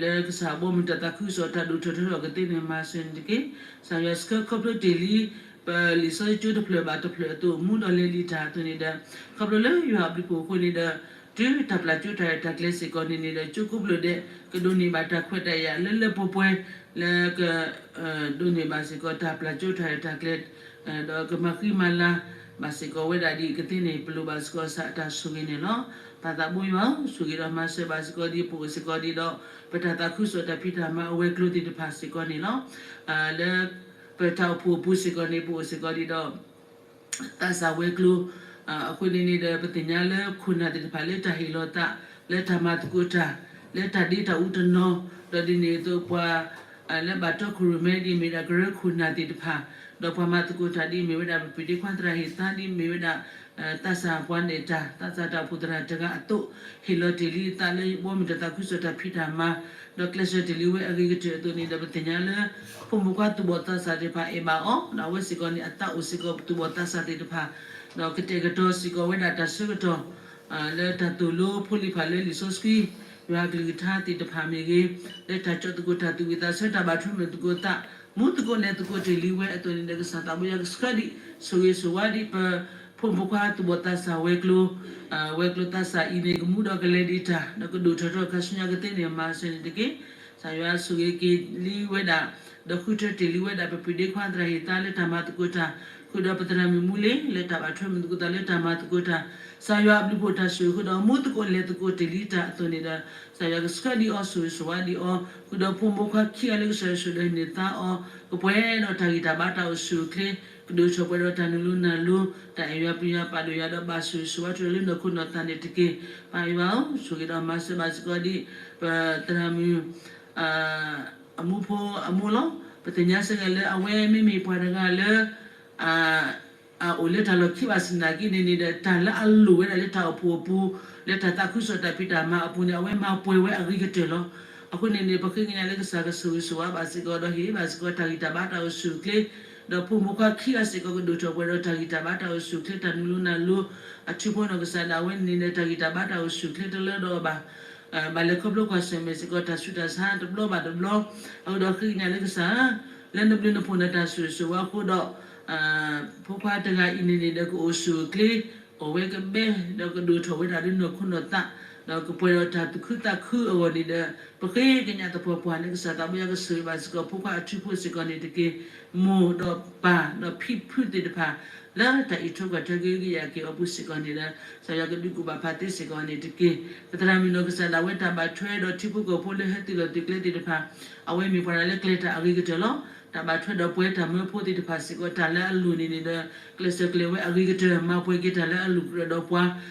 လၢကစၢ်အဘီအမုၢ်တၢ်သးခုကစီၣ်တၢ်ဒိၣ်ထီၣ်ထီထီၣ်ကသ့န့ၣ် မၤစၢၤန့ၣ်တက့ၢ်. ကစၢ်ယွၤဆှၢခီဖျိတ့ၢ်လံ ပလံာ်စီဆှံကၠိတဖျၢၣ်ဘၣ်တဖျၢၣ်အသိး မူဒီးလဲၤလံတၢ်အသိးန့ၣ်ဒီး ခီဖျိလၢယွၤအဘျုးဖှိၣ်အဃိန့ၣ်ဒီး တုၤတၢ်ပျၢ်ကၠိတၢ်ရဲၣ်တၢ်ကျဲၤစ့ၢ်ကီးန့ၣ်န့ၣ်ဒီး ကၠိကိးဘျၢၣ်ဒဲး ကဒိးန့ၢ်ဘၣ်တၢ်ခွဲးတၢ်ယာ်လၢလၢပှဲၤပှဲၤ လၢက ဒိးန့ၢ်ဘၣ်စ့ၢ်ကီးတၢ်ပျၢ်ကၠိတၢ်ရဲၣ်တၢ်ကျဲၤ ဒီးကမၤဃံမၤလၤဘၣ်စ့ၢ်ကီးဝဲဒၣ်ဒ်အံၤကသ့န့ၣ် ပလိၣ်ဘၣ်စ့ၢ်ကီးကစၢ်အတၢ်ဆိၣ်ဂ့ၤန့ၣ်လီၤ. ပၢ်သးဘိယွၤဧၢ, ဆိၣ်ဂ့ၤဒီးမၤစၢၤဘၣ်စ့ၢ်ကီးဒ် ပအိၣ်စ့ၢ်ကီးဒ်ဒီး ပတၢ်သးခုကစီၣ်တၢ်ဖံးတၢ်မၤအဝဲၤကျိၤသ့ၣ်တဖၣ်စ့ၢ်ကီးန့ၣ်လီၤ. လၢ ပတၢ်အိၣ်ဖှိၣ်အပူၤစ့ၢ်ကီးန့ၣ် ပအိၣ်စ့ၢ်ကီးဒ်ဒီး သးစၢ်ဝဲၤကျိၤ အဃိန့ၣ်န့ၣ်ဒီး ပသ့ၣ်ညါလၢခိၣ်နၢ်သ့ၣ်တဖၣ်လၢတၢ်ဟ့ၣ်လီၤသး လၢတၢ်မၤသကိးတၢ် လၢတၢ်ဒ့တၢ်အူတနီၤ ဒီးဒ်န့ၣ်အသိးပှၤ လၢဘၣ်တီခိၣ်ရိၣ်မဲဒ်အမ့ၢ်ဝဲဒၣ် ကရၢခိၣ်နၢ်သ့ၣ်တဖၣ် ဒီးပှၤမၤသကိးတၢ်ဒ်အမ့ၢ်ဝဲဒၣ် ပပုၢ်ဒ့ခွါသရၣ်ဟ့ၣ်သါ ဒ်အမ့ၢ်ဝဲဒၣ် သးစၢ်ပှၤနဲၣ်တၢ် သးစၢ်တၢ်အိၣ်ဖှိၣ်သရၣ်တဂၤအသိး ဟ့ၣ်လီၤတ့ၢ်လံအသးလၢဘီမုၢ်တၢ်သးခုကစီၣ်တၢ်ဖံးတၢ်မၤ ဒီးကျဲးစၢးတ့ၢ်လံဝဲအဂ့ၤကတၢၢ်အသိးန့ၣ်ဒီး ပသ့ၣ်ညါလၢ ဖိမုၣ်ဖိခွါသူၣ်ဘီၣ်သးစၢ်သ့ၣ်တဖၣ်အဲၣ်ဘၣ်အီၤ ဒီးအဝဲစ့ၢ်ကီးန့ၣ် အသးအိၣ်စ့ၢ်ကီးသူၣ်ဘီၣ်သးစၢ်သ့ၣ်တဖၣ် ဒီးကတဲာ်ကတီၤစ့ၢ်ကီးဝဲဒၣ်တၢ်ဆၢကတီၢ် လၢတၢ်သိၣ်လိဖိလံၤဖးလၢလံာ်စီဆှံ ယွၤအကလုၢ်ကထါသ့ၣ်တဖၣ်မ့ၢ်ဂ့ၤ, လၢတၢ်ကၠီၣ်သကိးတၢ်သူၣ်ဝံၣ်သးဆၢ တၢ်ဘၣ်ထွဲမုာ်သကိးသး မူသကိးလဲၤသကိးတ့ၢ်လံဝဲအသိးန့ၣ်ဒီး ကစၢ်သးဘိယွၤကဆှၢဒံး ဆိၣ်ဂ့ၤဆိၣ်ဝါဒံးပ ဖိမုၣ်ဖိခွါသူၣ်ဘီၣ်သးစၢ်ဝဲၤကျိၤ ဝဲၤကျိၤသးစၢ်အံၤန့ၣ် ကမူဒီးကလဲၤဒံးတၢ် ဒီးကဒိၣ်ထီၣ်ထီၣ်ခါဆူညါကသ့န့ၣ် မၤစၢၤန့ၣ်တက့ၢ်. ကစၢ်ယွၤဆိၣ်ဂ့ၤက့ၤလံဝဲဒၣ် ဒီးဃုထၢတ့ၢ်လံဝဲဒၣ် ပပုၢ်ဒ့ခွါသရၣ်ဟ့ၣ်သါလၢတၢ်မၤသကိးတၢ် ဃုာ်ဒီးပသရၣ်မုၣ်မူလ့ လၢတၢ်ဘၣ်ထွဲမုာ်သကိးသးလၢတၢ်မၤသကိးတၢ် ကစၢ်ယွၤအဘျုးဖှိၣ်တၢ်ဆိၣ်ဂ့ၤဃုာ်ဒီး မူသကိးလဲၤသကိးတ့ၢ်လံတၢ်အသိးန့ၣ်ဒီး ကစၢ်ယွၤကဆှၢဒံးအီၤ ဆိၣ်ဂ့ၤဆိၣ်ဝါဒံးအီၤ ဃုာ်ဒီးဖိမုၣ်ဖိခွါခံဂၤလၢကစၢ်ယွၤဆိၣ်ဒီးန့ၢ်သါအီၤ ကပှဲၤဒီးတၢ်ဂံၢ်တၢ်ဘါတၢ်အိၣ်ဆူၣ်အိၣ်ချ့ ကဒိၣ်ထီၣ်ပှဲၤဒီးတၢ်နုာ်လီၤနုာ်လီၤ တၢ်အဲၣ်ယွၤပျံၤယွၤပာ်ဒိၣ်ယွၤဒီးဘၣ်ဆိၣ်ဂ့ၤဆိၣ်ဝါတုၤလၢနီၢ်ခိနီၢ်သးန့ၣ်တက့ၢ်. ပၢ်ယွၤဧၢ, ဆိၣ်ဂ့ၤဒီးမၤစၢၤဘၣ်စ့ၢ်ကီးဒံး ပသရၣ်မုၣ် အမူဖိအမိၢ်လီၤ. ပသ့ၣ်ညါစ့ၢ်ကီးလၢအဝဲမ့မ့ၢ်ပှၤတဂၤလၢ အအိၣ်လၢတၢ်လီၢ်ခံဘၣ်ဆၣ်သနာ်က့န့ၣ်န့ၣ်ဒီး တၢ်လၢအလိၣ်ဝဲဒၣ်လၢတၢ်အိၣ်ဖှိၣ်အပူၤ လၢတၢ်သးခုကစီၣ်တၢ်ဖံးတၢ်မၤအပူၤန့ၣ် အဝဲမၤပှဲၤဝဲအဂ့ၤကတၢၢ်လီၤ. အဃိန့ၣ်န့ၣ် ပဃ့ကညးလၢကစၢ်ကဆိၣ်ဂ့ၤဆိၣ်ဝါဘၣ်စ့ၢ်ကီးဒီး ဟ့ၣ်ဘၣ်စ့ၢ်ကီးတၢ်ဂံၢ်တၢ်ဘါတၢ်အိၣ်ဆူၣ်အိၣ်ချ့ ဒီးဖိမုၣ်ဖိခွါခံဂၤစ့ၢ်ကီးကဒိၣ်ထီၣ်ပှဲၤဒီးတၢ်ဂံၢ်တၢ်ဘါတၢ်အိၣ်ဆူၣ်အိၣ်ချ့ တၢ်နုာ်လီၤနုာ်လီၤ အထူဖိနီၢ်ကစၢ်ဒၣ်ဝဲန့ၣ်န့ၣ်ဒီး တၢ်ဂံၢ်တၢ်ဘါတၢ်အိၣ်ဆူၣ်အိၣ်ချ့တလၢဒီးဘၣ် ဘၣ်လဲၤခီဖျိကွၢ်ဆၢၣ်မဲာ်စ့ၢ်ကီးတၢ်ဆူးတၢ်ဆါတဘျီဘၣ်တဘျီ အဃိဒီးဃ့ကညးလၢကစၢ် လၢနဘျုးနဖှိၣ်နတၢ်ဆိၣ်ဂ့ၤဆိၣ်ဝါအဃိဒီး ဖိခွါတဂၤအံၤန့ၣ်န့ၣ်ဒီးကအိၣ်ဆူၣ်အိၣ်ချ့ အိၣ်ဝဲကဘဲ ဒီးကဒိၣ်ထီၣ်ဝဲဒၣ်လၢနီၢ်ခိနီၢ်သး ဒီးကပှဲၤဒီးတၢ်သူၣ်ခုသးခုအဂီၢ်န့ၣ်ဒီး ပဃ့ကညးသပှၢ်ပှၢ်န့ၣ် ကစၢ်သးဘိယွၤကဆိၣ်ဂ့ၤဘၣ်စ့ၢ်ကီးဖိခွါအထူဖိစ့ၢ်ကီးန့ၣ်တက့ၢ်. မိၢ်ဒီးပၢ်ဒီးဖံဖုသ့ၣ်တဖၣ် လၢတၢ်အံးထွဲကွၢ်ထွဲက့ၤကယၤက့ၤအီၤပူၤစ့ၢ်ကီးန့ၣ်ဒီး ကစၢ်ယွၤကဒုးကူၣ်ဘၣ်ဖးသ့စ့ၢ်ကီးန့ၣ်တက့ၢ်. ပသရၣ်မုၣ်နီၢ်ကစၢ်ဒၣ်ဝဲတၢ်ဘၣ်ထွဲဒီးထံဖိကီၢ်ဖိလၢဟဲသုးလီၢ်သုးကျဲသ့ၣ်တဖၣ် အဝဲမ့ၢ်ပှၤဒၣ်လၢကျဲၤတၢ်အဂ့ၤကတၢၢ်လီၤ. တၢ်ဘၣ်ထွဲဒီးပှၤတၢ်မၢဖိသ့ၣ်တဖၣ်စ့ၢ်ကီး တၢ်လၢအလိၣ်န့ၣ်န့ၣ်ဒီး ကျဲးစၢးကျဲၤဝဲအဂ့ၤကတၢၢ် မၤပှဲၤက့ၤတၢ်လၢအလိၣ်ကြၢးဒီးပှၤ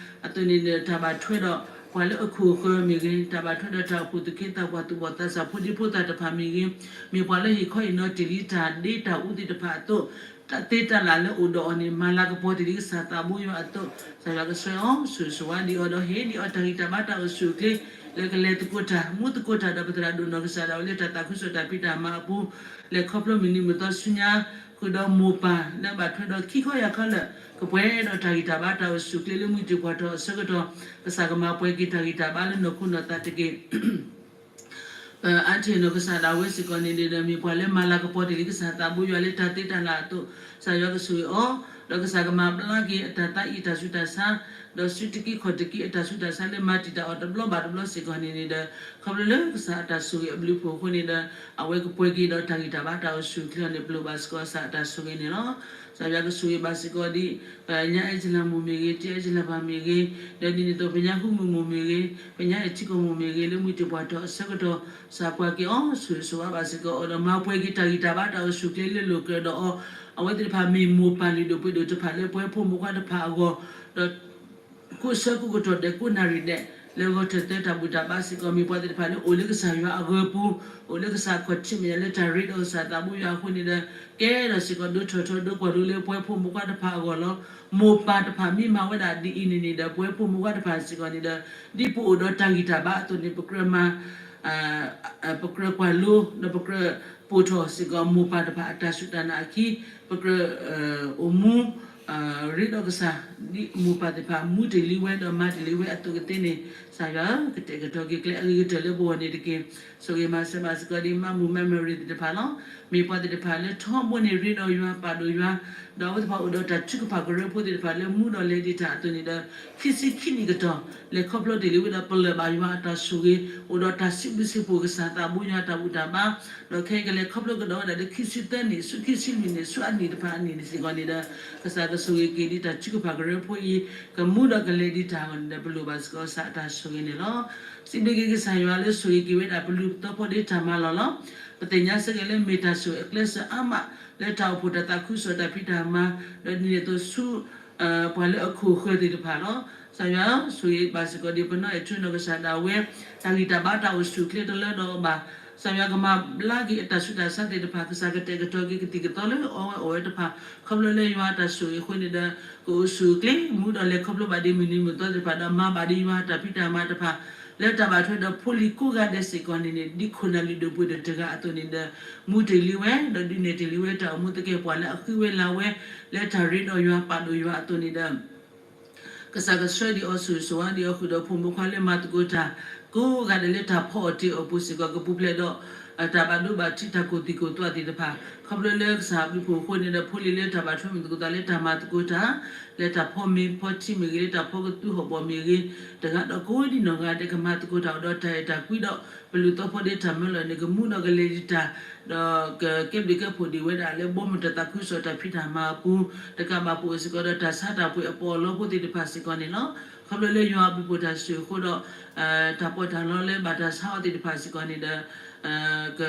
အသိးန့ၣ်ဒီး တၢ်ဘၣ်ထွဲဒီးပှၤလၢအခိၣ်အဃၢၤမ့ၢ်ဂ့ၤ, တၢ်ဘၣ်ထွဲဒီးတၢ်အိၣ်ဖှိၣ်သူၣ်က့သးပှၢ်သူၣ်ဘီၣ်သးစၢ်ဖိဒံဖိသၣ်တဖၣ်မ့ၢ်ဂ့ၤ, မ့ၢ်ပှၤလၢဟ့ၣ်ခီဟ့ၣ်နီၤတ့ၢ်လံတၢ်ဒ့တၢ်အူသ့ၣ်တဖၣ်အသိး တၢ်သ့တၢ်လၢ်လၢအိၣ်ဒီးအီၤန့ၣ် မၤလၤကပီၤတ့ၢ်လံကစၢ်သးဘိယွၤအသိး ကစၢ်ယွၤကဆှၢအီၤ ဆိၣ်ဂ့ၤဆိၣ်ဝါဒံးအီၤဒီးဟ့ၣ်ဒံးအီၤတၢ်ဂံၢ်တၢ်ဘါတၢ်အိၣ်ဆူၣ်အိၣ်ချ့ လၢကလဲၤသကိးတၢ် မူသကိးတၢ်ဒီးပသရၣ်ဒိၣ်နီၢ်ကစၢ်ဒၣ်ဝဲလၢတၢ်သးခုကစီၣ်တၢ်ဖံးတၢ်မၤအပူၤ လဲၤခီဖျိမုၢ်နံၤမုၢ်သီဆူညါ ဃုာ်ဒီးမိၢ်ပၢ်လၢအဘၣ်ထွဲဒီးခံခီယၢ်ခီလၢာ် ကပှဲၤဒီးတၢ်ဂံၢ်တၢ်ဘါတၢ်အိၣ်ဆူၣ်အိၣ်ချ့လၢမုၢ်တ့ၢ်ပှၢ်ထီၣ်အဆၢကတီၢ် ကစၢ်ကမၤပှဲၤက့ၤတၢ်ဂံၢ်တၢ်ဘါလၢနီၢ်ခိနီၢ်သးတက့ၢ်. ပအါတ့ၢ်နီၢ်ကစၢ်ဒၣ်ဝဲစ့ၢ်ကီးန့ၣ်ဒီး မ့ၢ်ပှၤလၢမၤလၤကပီၤတ့ၢ်လံကစၢ်သးဘိယွၤလၢတၢ်သ့တၢ်လၢ်အသိး, ကစၢ်ယွၤကဆိၣ်ဂ့ၤအီၤ, ဒီးကစၢ်ကမၤဘျါက့ၤအတၢ်သးအံၤတၢ်ဆူးတၢ်ဆါ, ဒီးစုတက့ၢ်ခီၣ်တက့ၢ်အတၢ်ဆူးတၢ်ဆါလၢမၤတံာ်တာ်အီၤတဘျီဘၣ်တဘျီစ့ၢ်ကီးန့ၣ်န့ၣ်ဒီး ခီဖျိလၢကစၢ်အတၢ်ဆိၣ်ဂ့ၤအဘျုးအဖှိၣ်အဃိန့ၣ်ဒီး အဝဲကပှဲၤက့ၤဒီးတၢ်ဂံၢ်တၢ်ဘါတၢ်အိၣ်ဆူၣ်အိၣ်ချ့အီၤန့ၣ် ပလိၣ်ဘၣ်စ့ၢ်ကီးကစၢ်အတၢ်ဆိၣ်ဂ့ၤန့ၣ်လီၤ. ကစၢ်ယွၤကဆိၣ်ဂ့ၤဘၣ်စ့ၢ်ကီးဒ် ပညါအဲၣ်စလၢမိၢ်မ့ၢ်ဂ့ၤ, တံၤအဲၣ်စလၢပၢ်မ့ၢ်ဂ့ၤ, ဒီးဒ်န့ၣ်အသိး ပညါဃူမုၢ်မိၢ်မ့ၢ်ဂ့ၤ, ပညါအဲၣ်ထံကီၢ်မိၢ်မ့ၢ်ဂ့ၤ လၢမုၢ်တ့ၢ်ပှၢ်ထီၣ်အဆၢကတီၢ် ကစၢ်ကွၢ်က့ၤအီၤ ဆိၣ်ဂ့ၤဆိၣ်ဝါဘၣ်စ့ၢ်ကီးအီၤ ဒီးမၤပှဲၤက့ၤတၢ်ဂံၢ်တၢ်ဘါတၢ်အိၣ်ဆူၣ်အိၣ်ချ့လၢလိာ်ကြၢးဒီးအီၤ, အဝဲသ့ၣ်တဖၣ်မ့ၢ်မိၢ်ပၢ်လုၢ်ဒိၣ်ပှ့ၤဒိၣ်တဖၣ်လၢပဝဲဖိမုၣ်ခွါတဖၣ်အဂီၢ်, ဒီး ကိးဆၢကိးကတီၢ်ဒဲး ကိးနၣ်ရံၣ်ဒဲး လၢဂီၤထၢၣ်သၢတၢ်ဘူၣ်တၢ်ဘါစ့ၢ်ကီး မ့ၢ်ပှၤသ့ၣ်တဖၣ်လၢအိၣ်လၢကစၢ်ယွၤအဂၢၤပူၤ, အိၣ်လၢကစၢ်ခီၣ်ထံးမဲာ်ညါလၢတၢ်ရ့ဒီးကစၢ်သးဘိယွၤအဃိန့ၣ်ဒီး ကဲထီၣ်စ့ၢ်ကီးဒိထီၣ်ထီဒိကွၢ်လိလၢပဝဲဖိမုၣ်ခွါတဖၣ်အဂီၢ်လီၤ. မိၢ်ပၢ်တဖၣ်မ့ၢ်မၤဝဲဒၣ်ဒ်အံၤန့ၣ်န့ၣ်ဒီး ပဝဲဖိမုၣ်ခွါတဖၣ်စ့ၢ်ကီးန့ၣ်ဒီး ဒ်ပအိၣ်ဒီးတၢ်ဂံၢ်တၢ်ဘါအသိးန့ၣ် ပကြၢးမၤ ပကြၢးကွၢ်လိ ဒီးပကြၢးပိာ်ထီၣ်စ့ၢ်ကီးမိၢ်ပၢ်တဖၣ်အတၢ်စူၢ်တၢ်နာ်အခံ, ပကြၢး အိၣ်မူ ရ့ဒီးကစၢ် ဒ်မိၢ်ပၢ်သ့ၣ်တဖၣ်မူတ့ၢ်လံဝဲဒီးမၤတ့ၢ်လံဝဲအသိးကသ့န့ၣ် ကစၢ်ယွၤဧၢ ကတဲာ်ကတီၤက့ၤကျဲအဂ့ၤကတၢၢ်လၢပဂီၢ်န့ၣ်တက့ၢ်. ဆိၣ်ဂ့ၤမၤစၢၤဘၣ်စ့ၢ်ကီးဒ်မါမူ Mary သ့ၣ်တဖၣ်လီၤ. မ့ၢ်ပှၤသ့ၣ်တဖၣ်လၢထီဘိန့ၣ်ရ့ဒီးယွၤပာ်ဒိၣ်ယွၤ, ဒီးအဝဲသ့ၣ်တဖၣ်အိၣ်ဒီးတၢ်ထုကဖၣ်ကရၢဖိသ့ၣ်တဖၣ်လၢမူဒီးလဲၤဒံးတၢ်အသိးန့ၣ်ဒီး ခံဆံခံနံၣ်ကတီၢ် လဲၤခီဖျိတ့ၢ်လံဝဲဒီးပလၢၢ်ဘၣ်ယွၤအတၢ်ဆိၣ်ဂ့ၤ အိၣ်ဒီးတၢ်စံးဘျုးစံးဖှိၣ်ကစၢ်သးဘိယွၤတၢ်ဘူၣ်တၢ်ဘါ, ဒီးခဲအံၤကလဲၤခီဖျိကဒီးဝဲဒၣ်လၢခံဆံသၢနံၣ် ဆူခံဆံလွံၢ်နံၣ် ဆူအနံၣ်တဖၣ်အနံၣ်န့ၣ်စ့ၢ်ကီးန့ၣ်ဒီး ကစၢ်ကဆိၣ်ဂ့ၤက့ၤဒ်တၢ်ထုကဖၣ်ကရၢဖိအံၤ ကမူဒီးကလဲၤဒံးတၢ်အဂီၢ်န့ၣ်ဒီး ပလိၣ်ဘၣ်စ့ၢ်ကီးကစၢ်အတၢ်ဆိၣ်ဂ့ၤန့ၣ်လီၤ. စံးဘျုးက့ၤကစၢ်ယွၤလၢဆိၣ်ဂ့ၤက့ၤဝဲဒၣ်ပလူၤပသီဖိဒ့တၢ်မၤလီၢ်လီၤ. ပသ့ၣ်ညါဆၢက့ၤလၢမ့ၢ်တၢ်ဆိၣ်ဂ့ၤအကျဲးစၢးအါမး လၢတၢ်အိၣ်ဖှိၣ်တၢ်သးခုကစီၣ်တၢ်ဖံးတၢ်မၤ ဒီးဒ်န့ၣ်အသိးဆူ ပှၤလၢအခိၣ်ဃၢၤသ့ၣ်တဖၣ်လီၤ. ကစၢ်ယွၤဧၢ ဆိၣ်ဂ့ၤဘၣ်စ့ၢ်ကီးဒ်ပနီၢ်အဲၣ်ထူနီၢ်ကစၢ်ဒၣ်ဝဲ တၢ်ဂံၢ်တၢ်ဘါတၢ်အိၣ်ဆူၣ်အိၣ်ချ့တလၢဒီးအီၤဘၣ်. ကစၢ်ယွၤကမၤဘျါက့ၤအတၢ်ဆူးတၢ်ဆါသ့ၣ်တဖၣ် ကစၢ်ကတဲာ်ကတီၤက့ၤကသံၣ်ကသီလၢအဝဲအိၣ်ဝဲတဖၣ် ခီဖျိလၢယွၤအတၢ်ဆိၣ်ဂ့ၤအဃိန့ၣ်ဒီး ကအိၣ်ဆူၣ်အိၣ်ချ့ မူဒီးလဲၤခီဖျိဘၣ်ဒ်မုၢ်နံၤမုၢ်သီသ့ၣ်တဖၣ်ဒီး မၤဘၣ်ဒ်ယွၤအတၢ်ဖံးတၢ်မၤတဖၣ် လၢတၢ်ဘၣ်ထွဲဒီးဖိလံၤကိးဂၤဒဲးစ့ၢ်ကီးန့ၣ်န့ၣ် ဒ်ခိၣ်နၢ်လုၢ်ဒိၣ်ပှ့ၤဒိၣ်တဂၤအသိးန့ၣ်ဒီး မူတ့ၢ်လံဝဲ ဒီးဒုးနဲၣ်တ့ၢ်လံဝဲတၢ်အိၣ်မူသကဲာ်ပှၤလၢအဃုဝဲလၤဝဲ လၢတၢ်ရ့ဒီးယွၤပာ်ဒိၣ်ယွၤအသိးန့ၣ်ဒီး ကစၢ်ကဆှၢဒံးအီၤဆိၣ်ဂ့ၤဆိၣ်ဝါဒံးအီၤဃုာ်ဒီးဖိမုၣ်ခွါလၢမၤသကိးတၢ် ကိးဂၤဒဲးလၢတၢ်ဖီအီၣ်တ့ၢ်အီၣ်ပူၤစ့ၢ်ကီး ကပူၤဖျဲးဒီး တၢ်ဘၣ်ဒိဘၣ်ထံးတၢ်ကူၣ်သံၣ်ကူၣ်သးသ့ၣ်တဖၣ် ခီဖျိလၢကစၢ်ဘျုးဖှိၣ်အဃိန့ၣ်ဒီး ဖိလံၤလၢတၢ်ဘၣ်ထွဲမုၢ်သကိးသးလၢတၢ်မၤသကိးတၢ် လၢတၢ်ဖီမ့ၤဖီထံမ့ၢ်ဂ့ၤ လၢတၢ်ဖီကသူဟီၣ်ဘီၣ်မ့ၢ်ဂ့ၤ တဂၤဒီးကိးဒံနီၢ်ဂၤဒဲးကမၤသကိးတၢ်အိၣ်ဒီးတၢ်အဲၣ်တၢ်ကွံဒီး ပလူၤသီဖိဒ့တၢ်မၢလီၤန့ၣ် ကမူဒီးကလဲၤဒံးတၢ် ဒီးကကဲဘျုးကဲဖှိၣ်ဒံးဝဲဒၣ်လၢဘီမုၢ်တၢ်သးခုကစီၣ်တၢ်ဖံးတၢ်မၤအပူၤ တကးဘၣ်ပအိၣ်စ့ၢ်ကီးဒီးတၢ်ဆါတၢ်ပှ့ၤအပီးအလီဖိသ့ၣ်တဖၣ်စ့ၢ်ကီးန့ၣ်လီၤ. ခီဖျိလၢယွၤအဘျုးဖှိၣ်တၢ်ဆိၣ်ဂ့ၤအဃိဒီး တၢ်ပီးတၢ်လီလၢဘၣ်တၢ်ဆါအီၤသ့ၣ်တဖၣ်စ့ၢ်ကီးန့ၣ်ဒီး က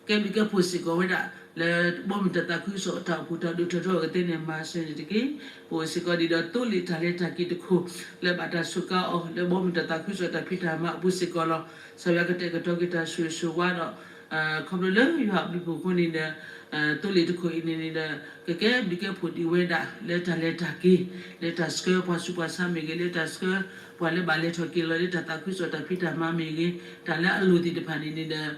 ကဲဘျုးကဲဖှိၣ်စ့ၢ်ကီးဝဲဒၣ် လၢဘီမုၢ်တၢ်သးခုကစီၣ်တၢ်အိၣ်ဖှိၣ်တၢ်ဒိၣ်ထီၣ်ထီအီၤကသ့န့ၣ် မၤစၢၤန့ၣ်တက့ၢ်. ပအိၣ်စ့ၢ်ကီးဒံးဒီးသိလ့ၣ်တၢ်လၢတၢ်က့ၤတခိၣ် လၢဘၣ်တၢ်စူးကါအီၤ လၢဘီမုၢ်တၢ်သးခုကစီၣ်တၢ်ဖံးတၢ်မၤအပူၤစ့ၢ်ကီးလီၤ. ကစၢ်ယွၤကတဲာ်ကတီၤက့ၤတၢ်ဆိၣ်ဂ့ၤဆိၣ်ဝါဒီး ခီဖျိလၢယွၤအဘျုးဖှိၣ်အဃိန့ၣ်ဒီး သိလ့ၣ်တခိၣ်အံၤန့ၣ်န့ၣ်ဒီး ကကဲဘျုးကဲဖှိၣ်ဒံးဝဲဒၣ် လၢတၢ်လဲၤတၢ်က့ၤ လၢတၢ်ဆှၢပှၤဆူးပှၤဆါမ့ၢ်ဂ့ၤ လၢတၢ်ဆှၢပှၤလၢဘၣ်လဲၤထီၣ်က့ၤလီၤလၢတၢ်သးခုကစီၣ်တၢ်ဖံးတၢ်မၤမ့ၢ်ဂ့ၤ တၢ်လၢအလိၣ်သ့ၣ်တဖၣ်န့ၣ်န့ၣ်ဒီး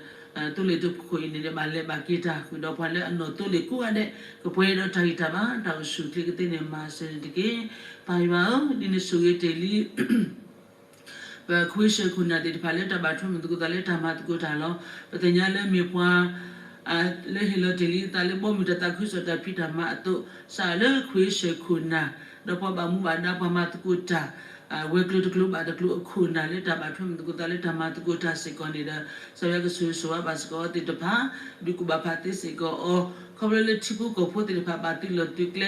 သိလ့ၣ်တခိၣ်အံၤန့ၣ်ဒီး ဘၣ်လဲၤဘၣ်က့ၤတၢ်ဃုာ်ဒီးပှၤလၢအနီၢ်သိလ့ၣ်ကိးဂၤဒဲး ကပှဲၤဒီးတၢ်ဂံၢ်တၢ်ဘါ တၢ်အိၣ်ဆူၣ်အိၣ်ချ့ကသ့န့ၣ် မၤစၢၤန့ၣ်တက့ၢ်. ပၢ်ယွၤဧၢ, ဒ်နဆိၣ်ဂ့ၤတ့ၢ်လံ ပခွ့ၡၢၣ်ခိၣ်နၢ်သ့ၣ်တဖၣ်လၢတၢ်ဘၣ်ထွဲမုၢ်သကိးသးလၢတၢ်မၤသကိးတၢ်လီၤ. ပသ့ၣ်ညါလၢမ့ၢ်ပှၤ လၢဟ့ၣ်လီၤတ့ၢ်လံအသးလၢဘီမုၢ်တၢ်သးခုကစီၣ်တၢ်ဖံးတၢ်မၤအသိး စးလၢခွ့ၡၢၣ်ခိၣ်နၢ် ဒီးပှၤဘၣ်မူဘၣ်ဒါပှၤမၤသကိးတၢ် ဝဲၤကျိၤတကျိၤဘၣ်တကျိၤအခိၣ်နၢ်လၢတၢ်ဘၣ်ထွဲမုၢ်သကိးသးလၢတၢ်မၤသကိးတၢ်စ့ၢ်ကီးန့ၣ်ဒီး ကစၢ်ယွၤကဆိၣ်ဂ့ၤဆိၣ်ဝါဘၣ်စ့ၢ်ကီးအီၤသ့ၣ်တဖၣ် ဒုးကူၣ်ဘၣ်ဖးသ့စ့ၢ်ကီးအီၤ ခီဖျိလၢထံဖိကီၢ်ဖိသ့ၣ်တဖၣ်ဘၣ်သုးလီၢ်သုးကျဲ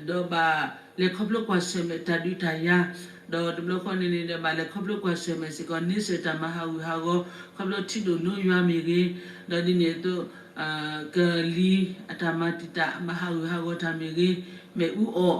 ဒီးဘၣ်လဲၤခီဖျိကွၢ်ဆၢၣ်မဲာ်တၢ်ဒုးတၢ်ယၤ ဒီးတဘျီဃီန့ၣ်န့ၣ်ဒီး ဘၣ်လဲၤခီဖျိကွၢ်ဆၢၣ်မဲာ်စ့ၢ်ကီး န့ဆၢၣ်တၢ်မၤဟးဂူာ်ဟးဂီၤ ခီဖျိထံဒိၣ်နိယွၤမ့ၢ်ဂ့ၤ ဒီးဒ်န့ၣ်အသိး ကလံၤအတၢ်မၤတံာ်တာ်မၤဟးဂူာ်ဟးဂီၤတၢ်မ့ၢ်ဂ့ၤ မ့ၣ်အူအီၣ်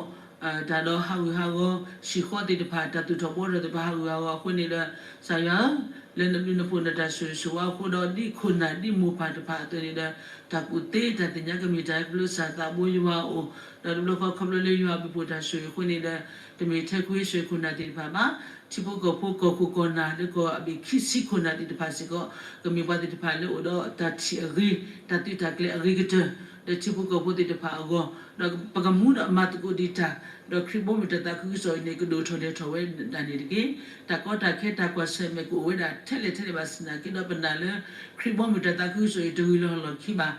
တၢ်ဒီးဟးဂူာ်ဟးဂီၤ ဟံၣ်ဃီသ့ၣ်တဖၣ် တၢ်သူၣ်ထီၣ်ဘှီထီၣ်သ့ၣ်တဖၣ်ဟးဂူာ်ဟးဂီၤအဃိန့ၣ်ဒီး ကစၢ်ယွၤဧၢ, လၢနဘျုးနဖှိၣ်နတၢ်ဆိၣ်ဂ့ၤဆိၣ်ဝါအဃိဒီး ဒ်ခိၣ်နၢ်ဒ်မိၢ်ပၢ်တဖၣ်အသိးန့ၣ်ဒီး တၢ်ကူၣ်သ့တၢ်သ့ၣ်ညါကမ့ၢ်တၢ်ခီဖျိကစၢ်သးဘိယွၤအအိၣ် ဒီးတဘျီဃီခီဖျိလၢယွၤအဘျုးဖှိၣ်တၢ်ဆိၣ်ဂ့ၤအဃိန့ၣ်ဒီး တမ့ၢ်ထဲခွ့ၡၢၣ်ခိၣ်နၢ်သ့ၣ်တဖၣ်ဘၣ် ထံဖိကီၢ်ဖိကီၢ်ခိၣ်ကီၢ်နၢ်လၢကီၢ်အဘ့ၣ်ခံဆံခိၣ်နၢ်သ့ၣ်တဖၣ်စ့ၢ်ကီး ကမ့ၢ်ပှၤသ့ၣ်တဖၣ်လၢအိၣ်ဒီးတၢ်ထံၣ်အဂ့ၤ တၢ်သုးတၢ်ကျဲၤအဂ့ၤကတၢၢ် ဒီးထံဖိကီၢ်ဖိသ့ၣ်တဖၣ်အဂီၢ်, ဒီးပကမူဒီးမၤသကိးဒံးတၢ်, ဒီးခရံာ်ဘီမုၢ်တၢ်သးခုကစီၣ်အံၤန့ၣ် ကဒိၣ်ထီၣ်လဲၢ်ထီၣ်ဝဲဒၣ်န့ၣ်တက့ၢ်. တၢ်ကီတၢ်ခဲတၢ်ကွၢ်ဆၢၣ်မဲာ်ကအိၣ်ဝဲဒၣ်ထဲလဲၣ်ထဲလဲၣ်ဘၣ်ဆၣ်သနာ်က့ဒီး ပနာ်လၢ ခရံာ်ဘီမုၢ်တၢ်သးခုကစီၣ်အံၤတဂ့ၤလီၤလီၢ်ခံဘၣ်.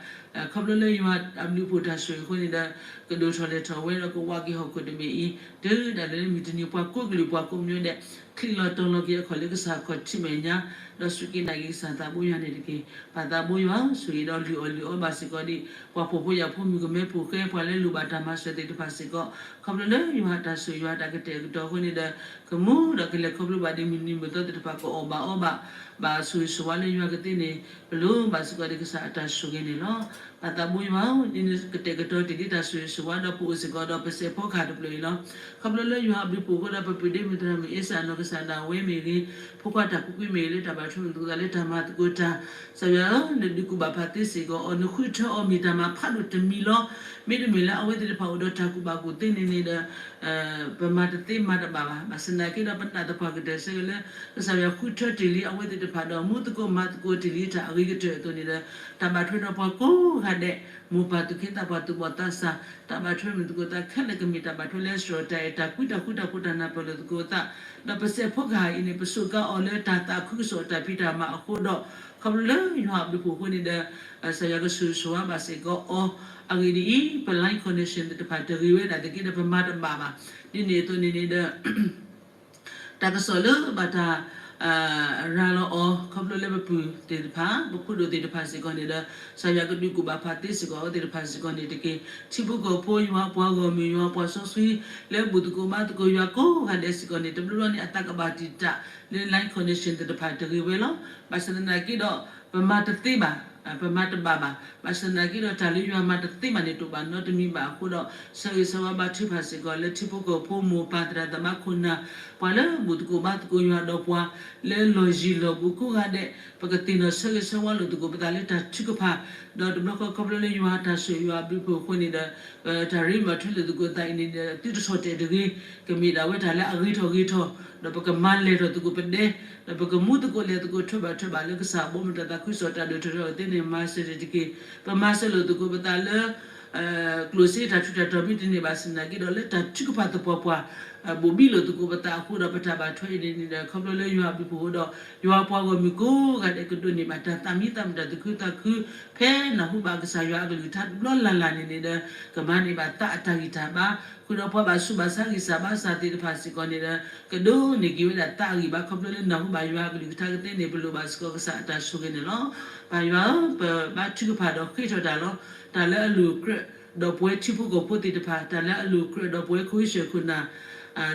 ခီဖျိလၢယွၤအဘျုးအဖှိၣ်တၢ်ဆိၣ်ဂ့ၤအဃိန့ၣ်ဒီး ကဒိၣ်ထီၣ်လဲၢ်ထီၣ်ဝဲဒီးကဝးက့ၤဟီၣ်ခိၣ်တဘ့ၣ်အံၤ တုၤဒၣ်လဲာ်လၢမုၢ်တနံၤ ပှၤကိးကလုာ်ပှၤကိးကညီဒဲး ချံးလီၤတီၤလီၤက့ၤအခီၣ်လၢကစၢ်ခီၣ်ထံးမဲာ်ညါ, ဒီးစူၢ်က့ၤနာ်က့ၤကစၢ်သးဘိယွၤန့ၣ်တက့ၢ်. ပၢ်သးဘိယွၤ ဆိၣ်ဂ့ၤဒီးလုၢ်အီၣ်လုၢ်အီဘၣ်စ့ၢ်ကီးဒံး ပှၤဖှီၣ်ဖိယာ်ဖိမုၣ်ကမဲဖိဃဲ ပှၤလၢလိၣ်ဘၣ်တၢ်မၤစၢၤသ့ၣ်တဖၣ်စ့ၢ်ကီး, ခီဖျိလၢယွၤအတၢ်ဆိၣ်ဂ့ၤ ယွၤအတၢ်ကတဲာ်ကတီၤအဃိန့ၣ်ဒီး ကမူဒီးကလဲၤခီဖျိဘၣ်ဒံးမုၢ်နံၤမုၢ်သီသ့ၣ်တဖၣ် ကအီၣ်ဘၣ်အီဘၣ်ဘၣ်ဆိၣ်ဂ့ၤဆိၣ်ဝါလၢယွၤကသ့န့ၣ် ပလိၣ်ဘၣ်စ့ၢ်ကီးဒံးကစၢ်အတၢ်ဆိၣ်ဂ့ၤန့ၣ်လီၤ. ပၢ်သးဘိယွၤဧၢ, ဒ်န့ၣ်ကတဲာ်ကတီၤတ့ၢ်လံတၢ်ဆိၣ်ဂ့ၤဆိၣ်ဝါဒီးပအိၣ်စ့ၢ်ကီးဒီးပစဲးဖီကဟၣ်တဖျၢၣ်အံၤလီၤ. ခီဖျိလၢယွၤအဘျုးအဖှိၣ်အဃိဒီး ပပုၢ်ဒ့မုၣ်သရၣ်မုၣ်အ့စၢ်နီၢ်ကစၢ်ဒၣ်ဝဲမ့ၢ်ဂ့ၤ, ဖိခွါတၢ်ကူၣ်ကွံမ့ၢ်ဂ့ၤ လၢတၢ်ဘၣ်ထွဲမုာ်သကိးသးလၢတၢ်မၤသကိးတၢ်, ကစၢ်ယွၤဧၢ, နဒုးကူၣ်ဘၣ်ဖးသ့စ့ၢ်ကီးအီၤ, နဃုထၢအီၤမ့ၢ်တၢ်မၤဖးဒိၣ်တမံၤလီၤ. မ့တမ့ၢ်လၢအဝဲသ့ၣ်တဖၣ်အိၣ်ဒီးတၢ်ကူၣ်ဘၣ်ကူၣ်သ့န့ၣ်န့ၣ်ဒီး ပမၤတသ့မၤတဘၣ်ဘၣ်. ဘၣ်ဆၣ်သနာ်က့ဒီး ပနာ်သပှၢ်ကတၢၢ်ဆၢက့ၤလၢ ကစၢ်ယွၤဃုထၢတ့ၢ်လံအဝဲသ့ၣ်တဖၣ်ဒီး မူသကိးမၤသကိးတ့ၢ်လံတၢ်အဂ့ၤကတၢၢ်အသိးန့ၣ်ဒီး တၢ်ဘၣ်ထွဲဒီးပှၤကိးဂၤဒဲး, မိၢ်ပၢ်သူၣ်က့သးပှၢ်သူၣ်ဘီၣ်သးစၢ်, တၢ်ဘၣ်ထွဲမုာ်သကိးသးခဲလၢာ် ကမ့ၢ်တၢ်ဘၣ်ထွဲလၢစှီၤတၢ်အဲၣ် တၢ်ကွံတၢ်ဃူတၢ်ဖိး တၢ်နၢ်ပၢၢ်လိာ်သကိးသး, ဒီးပစဲးဖီကဟၣ်အံၤန့ၣ် ပစူးကါအီၤလၢတၢ်သးခုကစီၣ်တၢ်ဖံးတၢ်မၤအဃိဒီး ခီဖျိလၢယွၤအဘျုးအဖှိၣ်အဃိန့ၣ်ဒီး ကစၢ်ယွၤကဆိၣ်ဂ့ၤဆိၣ်ဝါဘၣ်စ့ၢ်ကီးအီၤ, အဂ့ၢ်ဒ်အံၤ, ပ line connection သ့ၣ်တဖၣ်တဂ့ၤဝဲဒၣ်သက့ဒီး ပမၤတဘၣ်ဘၣ်. ဒ်န့ၣ်အသိးန့ၣ်န့ၣ်ဒီး တၢ်ကစီၣ်လၢဘၣ်တၢ် ရၤလီၤအီၤ ခီဖျိလၢပပုၢ်သ့ၣ်တဖၣ် ပဖိဒိၣ်သ့ၣ်တဖၣ်စ့ၢ်ကီးန့ၣ်ဒီး ကစၢ်ယွၤကဒုးကူၣ်ဘၣ်ဖးသ့စ့ၢ်ကီးအဝဲသ့ၣ်တဖၣ်စ့ၢ်ကီးန့ၣ်တက့ၢ်. ထံဖိကီၢ်ဖိ ယွၤပှၤဂီၢ်မုၢ် ယွၤပှၤစီဆှံ လၢဘူၣ်သကိးဘါသကိးယွၤကိးဂၤဒဲးစ့ၢ်ကီးန့ၣ် တဘျီဘျီန့ၣ် အသးကဘၣ်တံာ်တာ်လၢ line connection သ့ၣ်တဖၣ်တဂ့ၤဝဲလီၤ. ဘၣ်ဆၣ်သနာ်က့ဒီး ပမၤတသ့ဘၣ်, ပမၤတဘၣ်ဘၣ်. ဘၣ်ဆၣ်သနာ်က့ဒီး တၢ်လၢယွၤမၤတသ့ဘၣ်န့ၣ် တအိၣ်ဘၣ်နီတမံၤဘၣ်အဃိဒီး ဆၢဂ့ၤဆၢဝါဘါထုကဖၣ်စ့ၢ်ကီးလၢထံဖိကီၢ်ဖိ မိၢ်ပၢ်သရၣ်သမါခိၣ်နၢ် ပှၤလၢဘူၣ်သကိးဘါသကိးယွၤဒီးပှၤ လၢလီၢ်ယံၤလီၢ်ဘူးကိးဂၤဒဲး ပကသ့ၣ်နီၣ်ဆၢဂ့ၤဆၢဝါလိာ်သကိးပသးလၢတၢ်ထုကဖၣ်, ဒီးတဘျီဃီခီဖျိလၢယွၤတၢ်ဆိၣ်ဂ့ၤယွၤအဘျုးအဖှိၣ်အဃိန့ၣ်ဒီး တၢ်ရ့မၤထွဲလိာ်သကိးသးအံၤန့ၣ်ဒီး သုတထီၣ်တဲာ်တဂ့ၤ, ကမ့ၢ်ဒၣ်ဝဲတၢ်လၢအဂ့ၤထီၣ်ဂ့ၤထီၣ်, ဒီးပကမၤလဲၢ်ထီၣ်သကိးပဒဲ, ဒီးပကမူသကိးလဲၤသကိးထွဲဘၣ်ထွဲဘၣ်လၢကစၢ်ဘီမုၢ်တၢ်သးခုကစီၣ်တၢ်ဒိၣ်ထီၣ်ထီအသ့န့ၣ် မၤစၢၤန့ၣ်တက့ၢ်. ပမၤစၢၤလိာ်သကိးပသးလၢ ကျိၣ်စ့တၢ်ထူးတၢ်တီၤမ့တမ့ၢ်ဘၣ်ဆၣ်သနာ်က့ဒီး လၢတၢ်ထုကဖၣ်သပှၢ်ပှၢ် ဘိၣ်ဘံလိာ်သကိးပသးအဃိဒီး ပတၢ်ဘၣ်ထွဲအံၤန့ၣ်ဒီး ခီဖျိလၢယွၤအဘျုးအဖှိၣ်အဃိဒီး ယွၤပှၤဂီၢ်မုၢ်ကိးဂၤဒဲးကဒိးန့ၢ်ဘၣ်တၢ်သးမံသးမုာ်တၢ်သူၣ်ခုသးခု ဖဲနၢ်ဟူဘၣ်ကစၢ်ယွၤအကလုၢ်ကထါတဘျီလၢ်လၢ်န့ၣ်န့ၣ်ဒီး ကမၤန့ၢ်ဘၣ်သးအတၢ်ဂံၢ်တၢ်ဘါ, ဃုာ်ဒီးပှၤဘၣ်ဆူးဘၣ်ဆါဂံၢ်စၢ်ဘါစၢ်သ့ၣ်တဖၣ်စ့ၢ်ကီးန့ၣ်ဒီး ကဒိးန့ၢ်က့ၤဝဲဒၣ်သးအဂံၢ်ဘါ ခီဖျိလၢနၢ်ဟူဘၣ်ယွၤအကလုၢ်ကထါကသ့န့ၣ် ပလိၣ်ဘၣ်စ့ၢ်ကီးကစၢ်အတၢ်ဆိၣ်ဂ့ၤန့ၣ်လီၤ. ပၢ်ယွၤဧၢ, ပဘါထုကဖၣ်ဒီးဃ့ထီၣ်တၢ်လီၤ. တၢ်လၢအလိၤကြၢးဒီးပဝဲထံဖိကီၢ်ဖိသ့ၣ်တဖၣ်, တၢ်လၢအလိၤကြၢးဒီးပဝဲခိၣ်ဆၢၣ်ခိၣ်နၢ်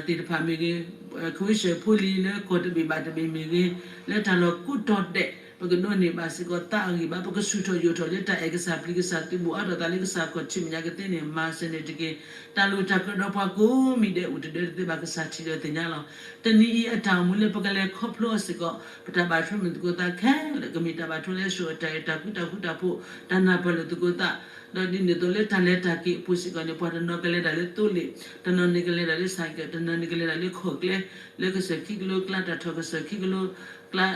သ့ၣ်တဖၣ်မ့ၢ်ဂ့ၤ, ခိၣ်ဆၢၣ်ဖိလံၤလၢကီၢ်တဘ့ၣ်ဘၣ်တဘ့ၣ်မ့ၢ်ဂ့ၤ, လၢတၢ်လီၢ်ကိးတီၤဒဲး ပကဒိးန့ၢ်ဘၣ်စ့ၢ်ကီးသးအဂံၢ်ဘါ, ပကဆူၣ်ထီၣ်ယိာ်ထီၣ်လၢတၢ်အဲၣ်ကစၢ်ပျံၤကစၢ် သုးဘူးအါထီၣ်သးလၢကစၢ်ခီၣ်ထံးမဲာ်ညါကသ့န့ၣ် မၤစၢၤန့ၣ်တက့ၢ်. တၢ်လိၣ်တၢ်ကြၢးဒီးပှၤကိးမံၤဒဲးအိၣ်တဒၢတသ့ဘၣ် ကစၢ်ထံၣ်ဒီးသ့ၣ်ညါလီၤ. တနံၤအံၤအတၢ်အိၣ်မူလၢပကလဲၤခီဖျိအီၤစ့ၢ်ကီး ပတၢ်ဘၣ်ထွဲမုာ်သကိးသးခဲလၢာ် ကမ့ၢ်တၢ်ဘၣ်ထွဲလၢစှီၤအတၢ်အဲၣ်တၢ်ကွံတၢ်ဃူတၢ်ဖိး တၢ်နၢ်ပၢၢ်လိာ်သကိးသး ဒီးဒ်န့ၣ်အသိးလၢတၢ်လဲၤတၢ်က့ၤအပူၤစ့ၢ်ကီးန့ၣ် ပှၤတနီၤကလဲၤတၢ်လၢသိလ့ၣ်, တနီၤန့ၣ်ကလဲၤတၢ်လၢစၣ်ကၢၣ်, တနီၤန့ၣ်ကလဲၤတၢ်လၢခီၣ်ကျဲ, လၢကစၢၢ်ခံကလိကျါ တၢ်ထီၣ်ကစၢၢ်ခံကလိကျါ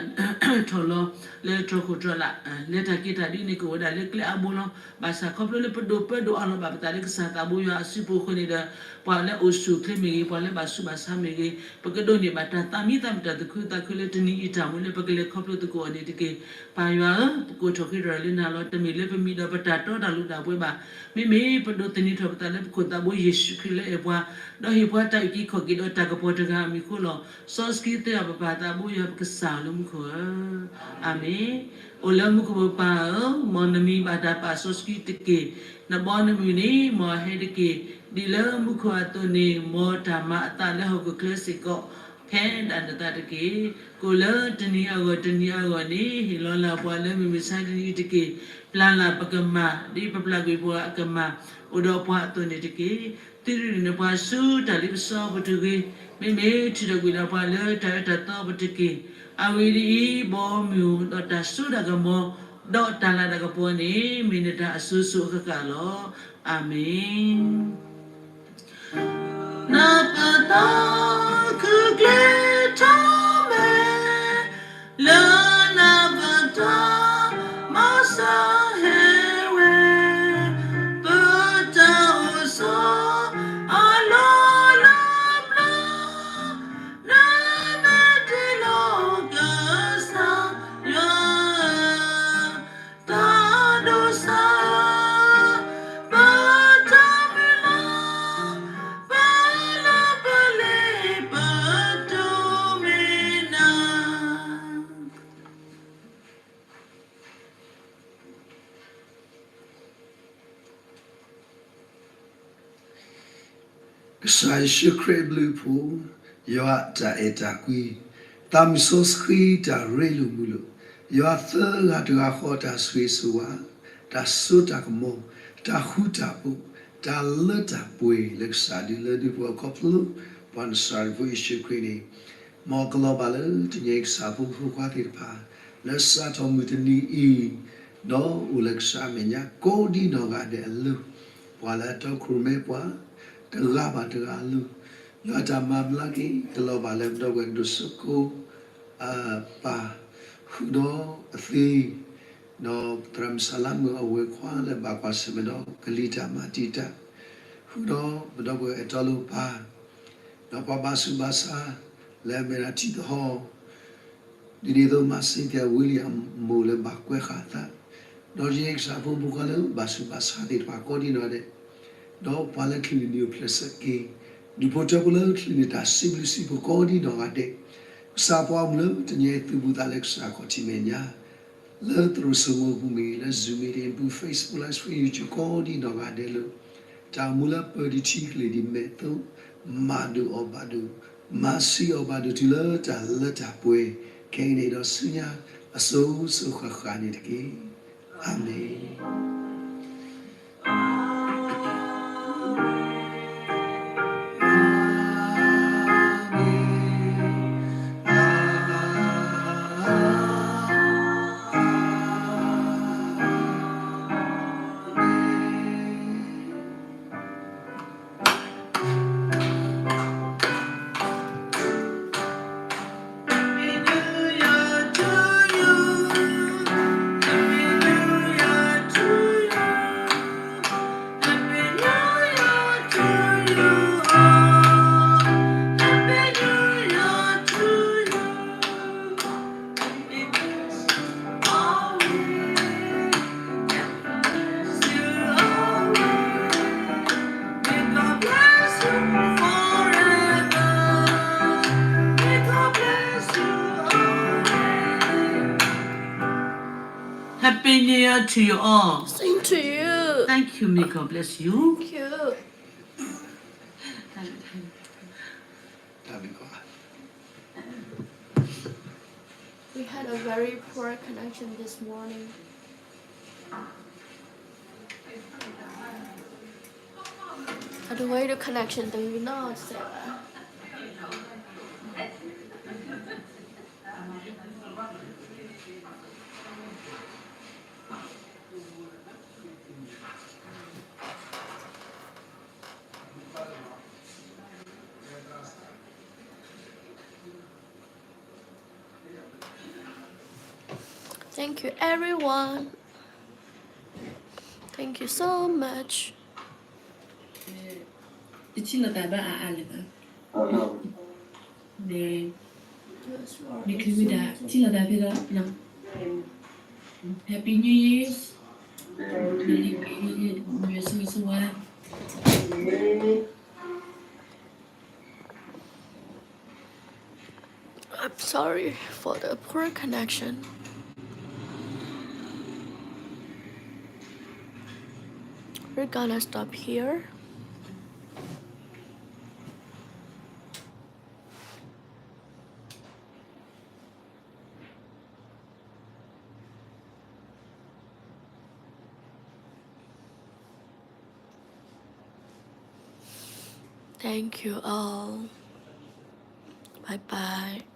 ထီၣ်လီၤ လၢတြီၤခိၣ်တြီၤလာ်, လဲၤတၢ်က့ၤတၢ်ဒ်န့ၣ်ကအိၣ်ဝဲဒၣ်လၢကျဲအါဘိလီၤ. ဘၣ်ဆၣ်ခီဖျိလၢပဒိၣ်ပၢဒိၣ်အးလီၤဘၣ်ပသးလၢကစၢ်သးဘိယွၤအစုပူၤအဃိန့ၣ်ဒီး ပှၤလၢအိၣ်ဆူၣ်အိၣ်ချ့မ့ၢ်ဂ့ၤ, ပှၤလၢဘၣ်ဆူးဘၣ်ဆါမ့ၢ်ဂ့ၤ, ပကဒိးန့ၢ်ဘၣ်တၢ်သးမံသးမုာ်တၢ်သူၣ်ခုသးခုလၢတနံၤအံၤတၢ်အိၣ်မူလၢပကလဲၤခီဖျိသကိးအီၤန့ၣ်တက့ၢ်. ပၢ်ယွၤဧၢ, ပကိးထီၣ်ဃ့ထီၣ်လၢနၤလီၤ. တမ့ၢ်လၢပမံၤဒီးပတၢ်တီတၢ်လိၤဒၣ်ပဝဲဘၣ်. မ့မ့ၢ်ပဒိးသန့ၤထီၣ်ပသးလၢပခိၣ်သးဘိယ့ၣ်ၡူးခရံာ်လၢအဲၣ်ပှၤ, ဒီးဟ့ၣ်ပှၤတၢ်အုၣ်က့ၤခီၣ်က့ၤဒီးတၢ်ကပီၤတဂၤအမံၤအဃိလီၤ. စီဆှံသ့အီၤပပၢ်သးဘိယွၤပကစၢ်ဧၢလၢမူခိၣ်ဧၢ. အၤမ့ၣ်. အိၣ်လၢမူခိၣ်ပပၢ်ဧၢ, မ်နမံၤဘၣ်တၢ်ပာ်စီဆှံတက့ၢ်. နဘီနမုၢ်န့ၣ် မ်အဟဲတက့ၢ်. ဒ်လၢမူခိၣ်အသိးန့ၣ် မ်တၢ်မၤအသးလၢဟီၣ်ခိၣ်ချၢစ့ၢ်ကီး ဖဲဒၣ်နသးတက့ၢ်. ကိးလၢတနံၤအဂီၢ်တနံၤအဂီၢ်န့ၣ် ဟ့ၣ်လီၤလၢပှၤလၢမုၢ်မဆါတနံၤအံၤတက့ၢ်. ပျၢ်လၢ်ပကမၤ ဒ်ပပျၢ်ကွံာ်ပှၤအကမၤ အိၣ်ဒီးပှၤအသိးန့ၣ်တက့ၢ်. သုးရ့ၣ်န့ၢ်ပှၤဆူတၢ်လ့ပစီပူၤတဂ့ၤ, မ့မ့ၢ်ထုးထီၣ်ကွံာ်ဒီးပှၤလၢတၢ်အၢတၢ်သီပူၤတက့ၢ်. အဂ့ၢ်ဒ်အံၤ, ဘီမုၢ်ဧိၤ, ဒီးတၢ်စိတၢ်ကမီၤ, ဒီးတၢ်လၤတၢ်ကပီၤန့ၣ် မ့ၢ်နတၢ်အစိၤစိၤအဃၣ်ဃၣ်လီၤ. အၤမ့ၣ်. နပတၢ်ခုၣ်ကျဲထီၣ်မဲာ်, လၢနပတၢ်မၤစၢၤဟဲဝဲ, ကစၢ်ယ့ၣ်ၡူးခရံာ်အဘျုးအဖှိၣ်, ယွၤအတၢ်အဲၣ်တၢ်ကွံ, သးမုၢ်စီဆှံတၢ်ရ့လိာ်မုာ်လိာ်, ယွၤသၢဂၤတဂၤဃီတၢ်ဆိၣ်ဂ့ၤဆိၣ်ဝါ, တၢ်စိတၢ်ကမီၤ, တၢ်ဃူတၢ်ဖိး, တၢ်လၢတၢ်ပှဲၤလၢကစၢ်ဒုးလၢဒုးပှၤခီဖျိ ပှၤနစၤရ့းဖိယ့ၣ်ၡူးခရံာ်န့ၣ်, မ်ကလီၤဘၣ်လၢတနံၤအံၤကစၢ်ဖိမုၣ်ဖိခွါသ့ၣ်တဖၣ်, လၢစးထီၣ်မုၢ်တနံၤအံၤ ဒီးအိၣ်လၢကစၢ်အမဲာ်ညါ ကိးဒံနီၢ်ဂၤဒဲးအလိၤ, ပှၤလၢအတီခိၣ်ရိၣ်မဲပှၤ တဂၤဘၣ်တဂၤအလိၤ, ယွၤတၢ်မၤဘျါက့ၤ ကလီၤဘၣ်လၢပဒီပုၢ်ဝဲၢ်ဒိၣ်စိကိး အပၢ် ဃုာ်ဒီးအသ့, ဒီးသရၣ်မုၣ်စၤလါမုၣ်အဝဲၢ်ခွါလၢဘၣ်ကွၢ်ဆၢၣ်မဲာ်ဒီးကလံၤတၢ်မၤတံာ်တာ်, ဃုာ်ဒီးပဒီပုၢ်ဝဲၢ်အတီလိၤပၢ်, ဒီးပှၤဘၣ်ဆူးဘၣ်ဆါ လၢအမဲာ်ထံသဟီ ဒ်န့ၣ်အသိး မၤစ့ၢ်ကီးဝံလံအမိၢ်လၢဘၣ်ကွဲးဃာ်အသး, ဒီးယဲကစၢ်ဖိမုၣ်ဖိခွါလၢဘၣ်ဆူးဘၣ်ဆါသ့ၣ်တဖၣ်ကိးဒံနီၢ်ဂၤဒဲး, ဒီးပှၤလၢချုးန့ၢ်နံၣ်အိၣ်ဖျဲၣ်ဆၢက့ၤ, ဒူၣ်ဖိထၢဖိလၢချုးန့ၢ်တၢ်စံးဘျုးစံးဖှိၣ်ကိးဒံနီၢ်ဂၤဒဲး, ကစၢ်ပှၤမုၣ်လၢတနံၤအံၤသုးဘူးသးလၢကစၢ်ခီၣ်ထံးမဲာ်ညါ လၢသရိာ်စိမိပူၤမ့ၢ်ဂ့ၤ, လၢ Zoom meeting ပူၤ, Facebook Live Stream, YouTube ကိးဒံနီၢ်ဂၤဒဲးလၢ တၢ်အိၣ်မူလၢပၢၤဒံးထံကလ့ၢ်ဒံးမဲာ်သိး, မၤဒိၣ်အီၣ်ဘၣ်ဒိၣ်, မၤဆူၣ်အီၣ်ဘၣ်ဒိၣ်တုၤလၢတၢ်လၢတၢ်ပှဲၤ, ခဲအံၤန့ၣ်ဒီးဆူညါ အစိၤစိၤဃၣ်ဃၣ်န့ၣ်တက့ၢ်. အၤမ့ၣ်. Happy New Year to you all. Same to you. Thank you. May God bless you. Thank you. We had a very poor connection this morning. How do I do connection? Do you know? Thank you, everyone. Thank you so much. တထံၣ်လိာ်သးဘၣ်အါအါလၢၤဘၣ်. မ့ၢ်ချုးဝဲဒၣ် ထံၣ်လိာ်သးဖဲဒီး Happy New Year. နံၣ်ဆိၣ်ဂ့ၤဆိၣ်ဝါ. I'm sorry for the poor connection. We're gonna stop here. Thank you all. Bye bye.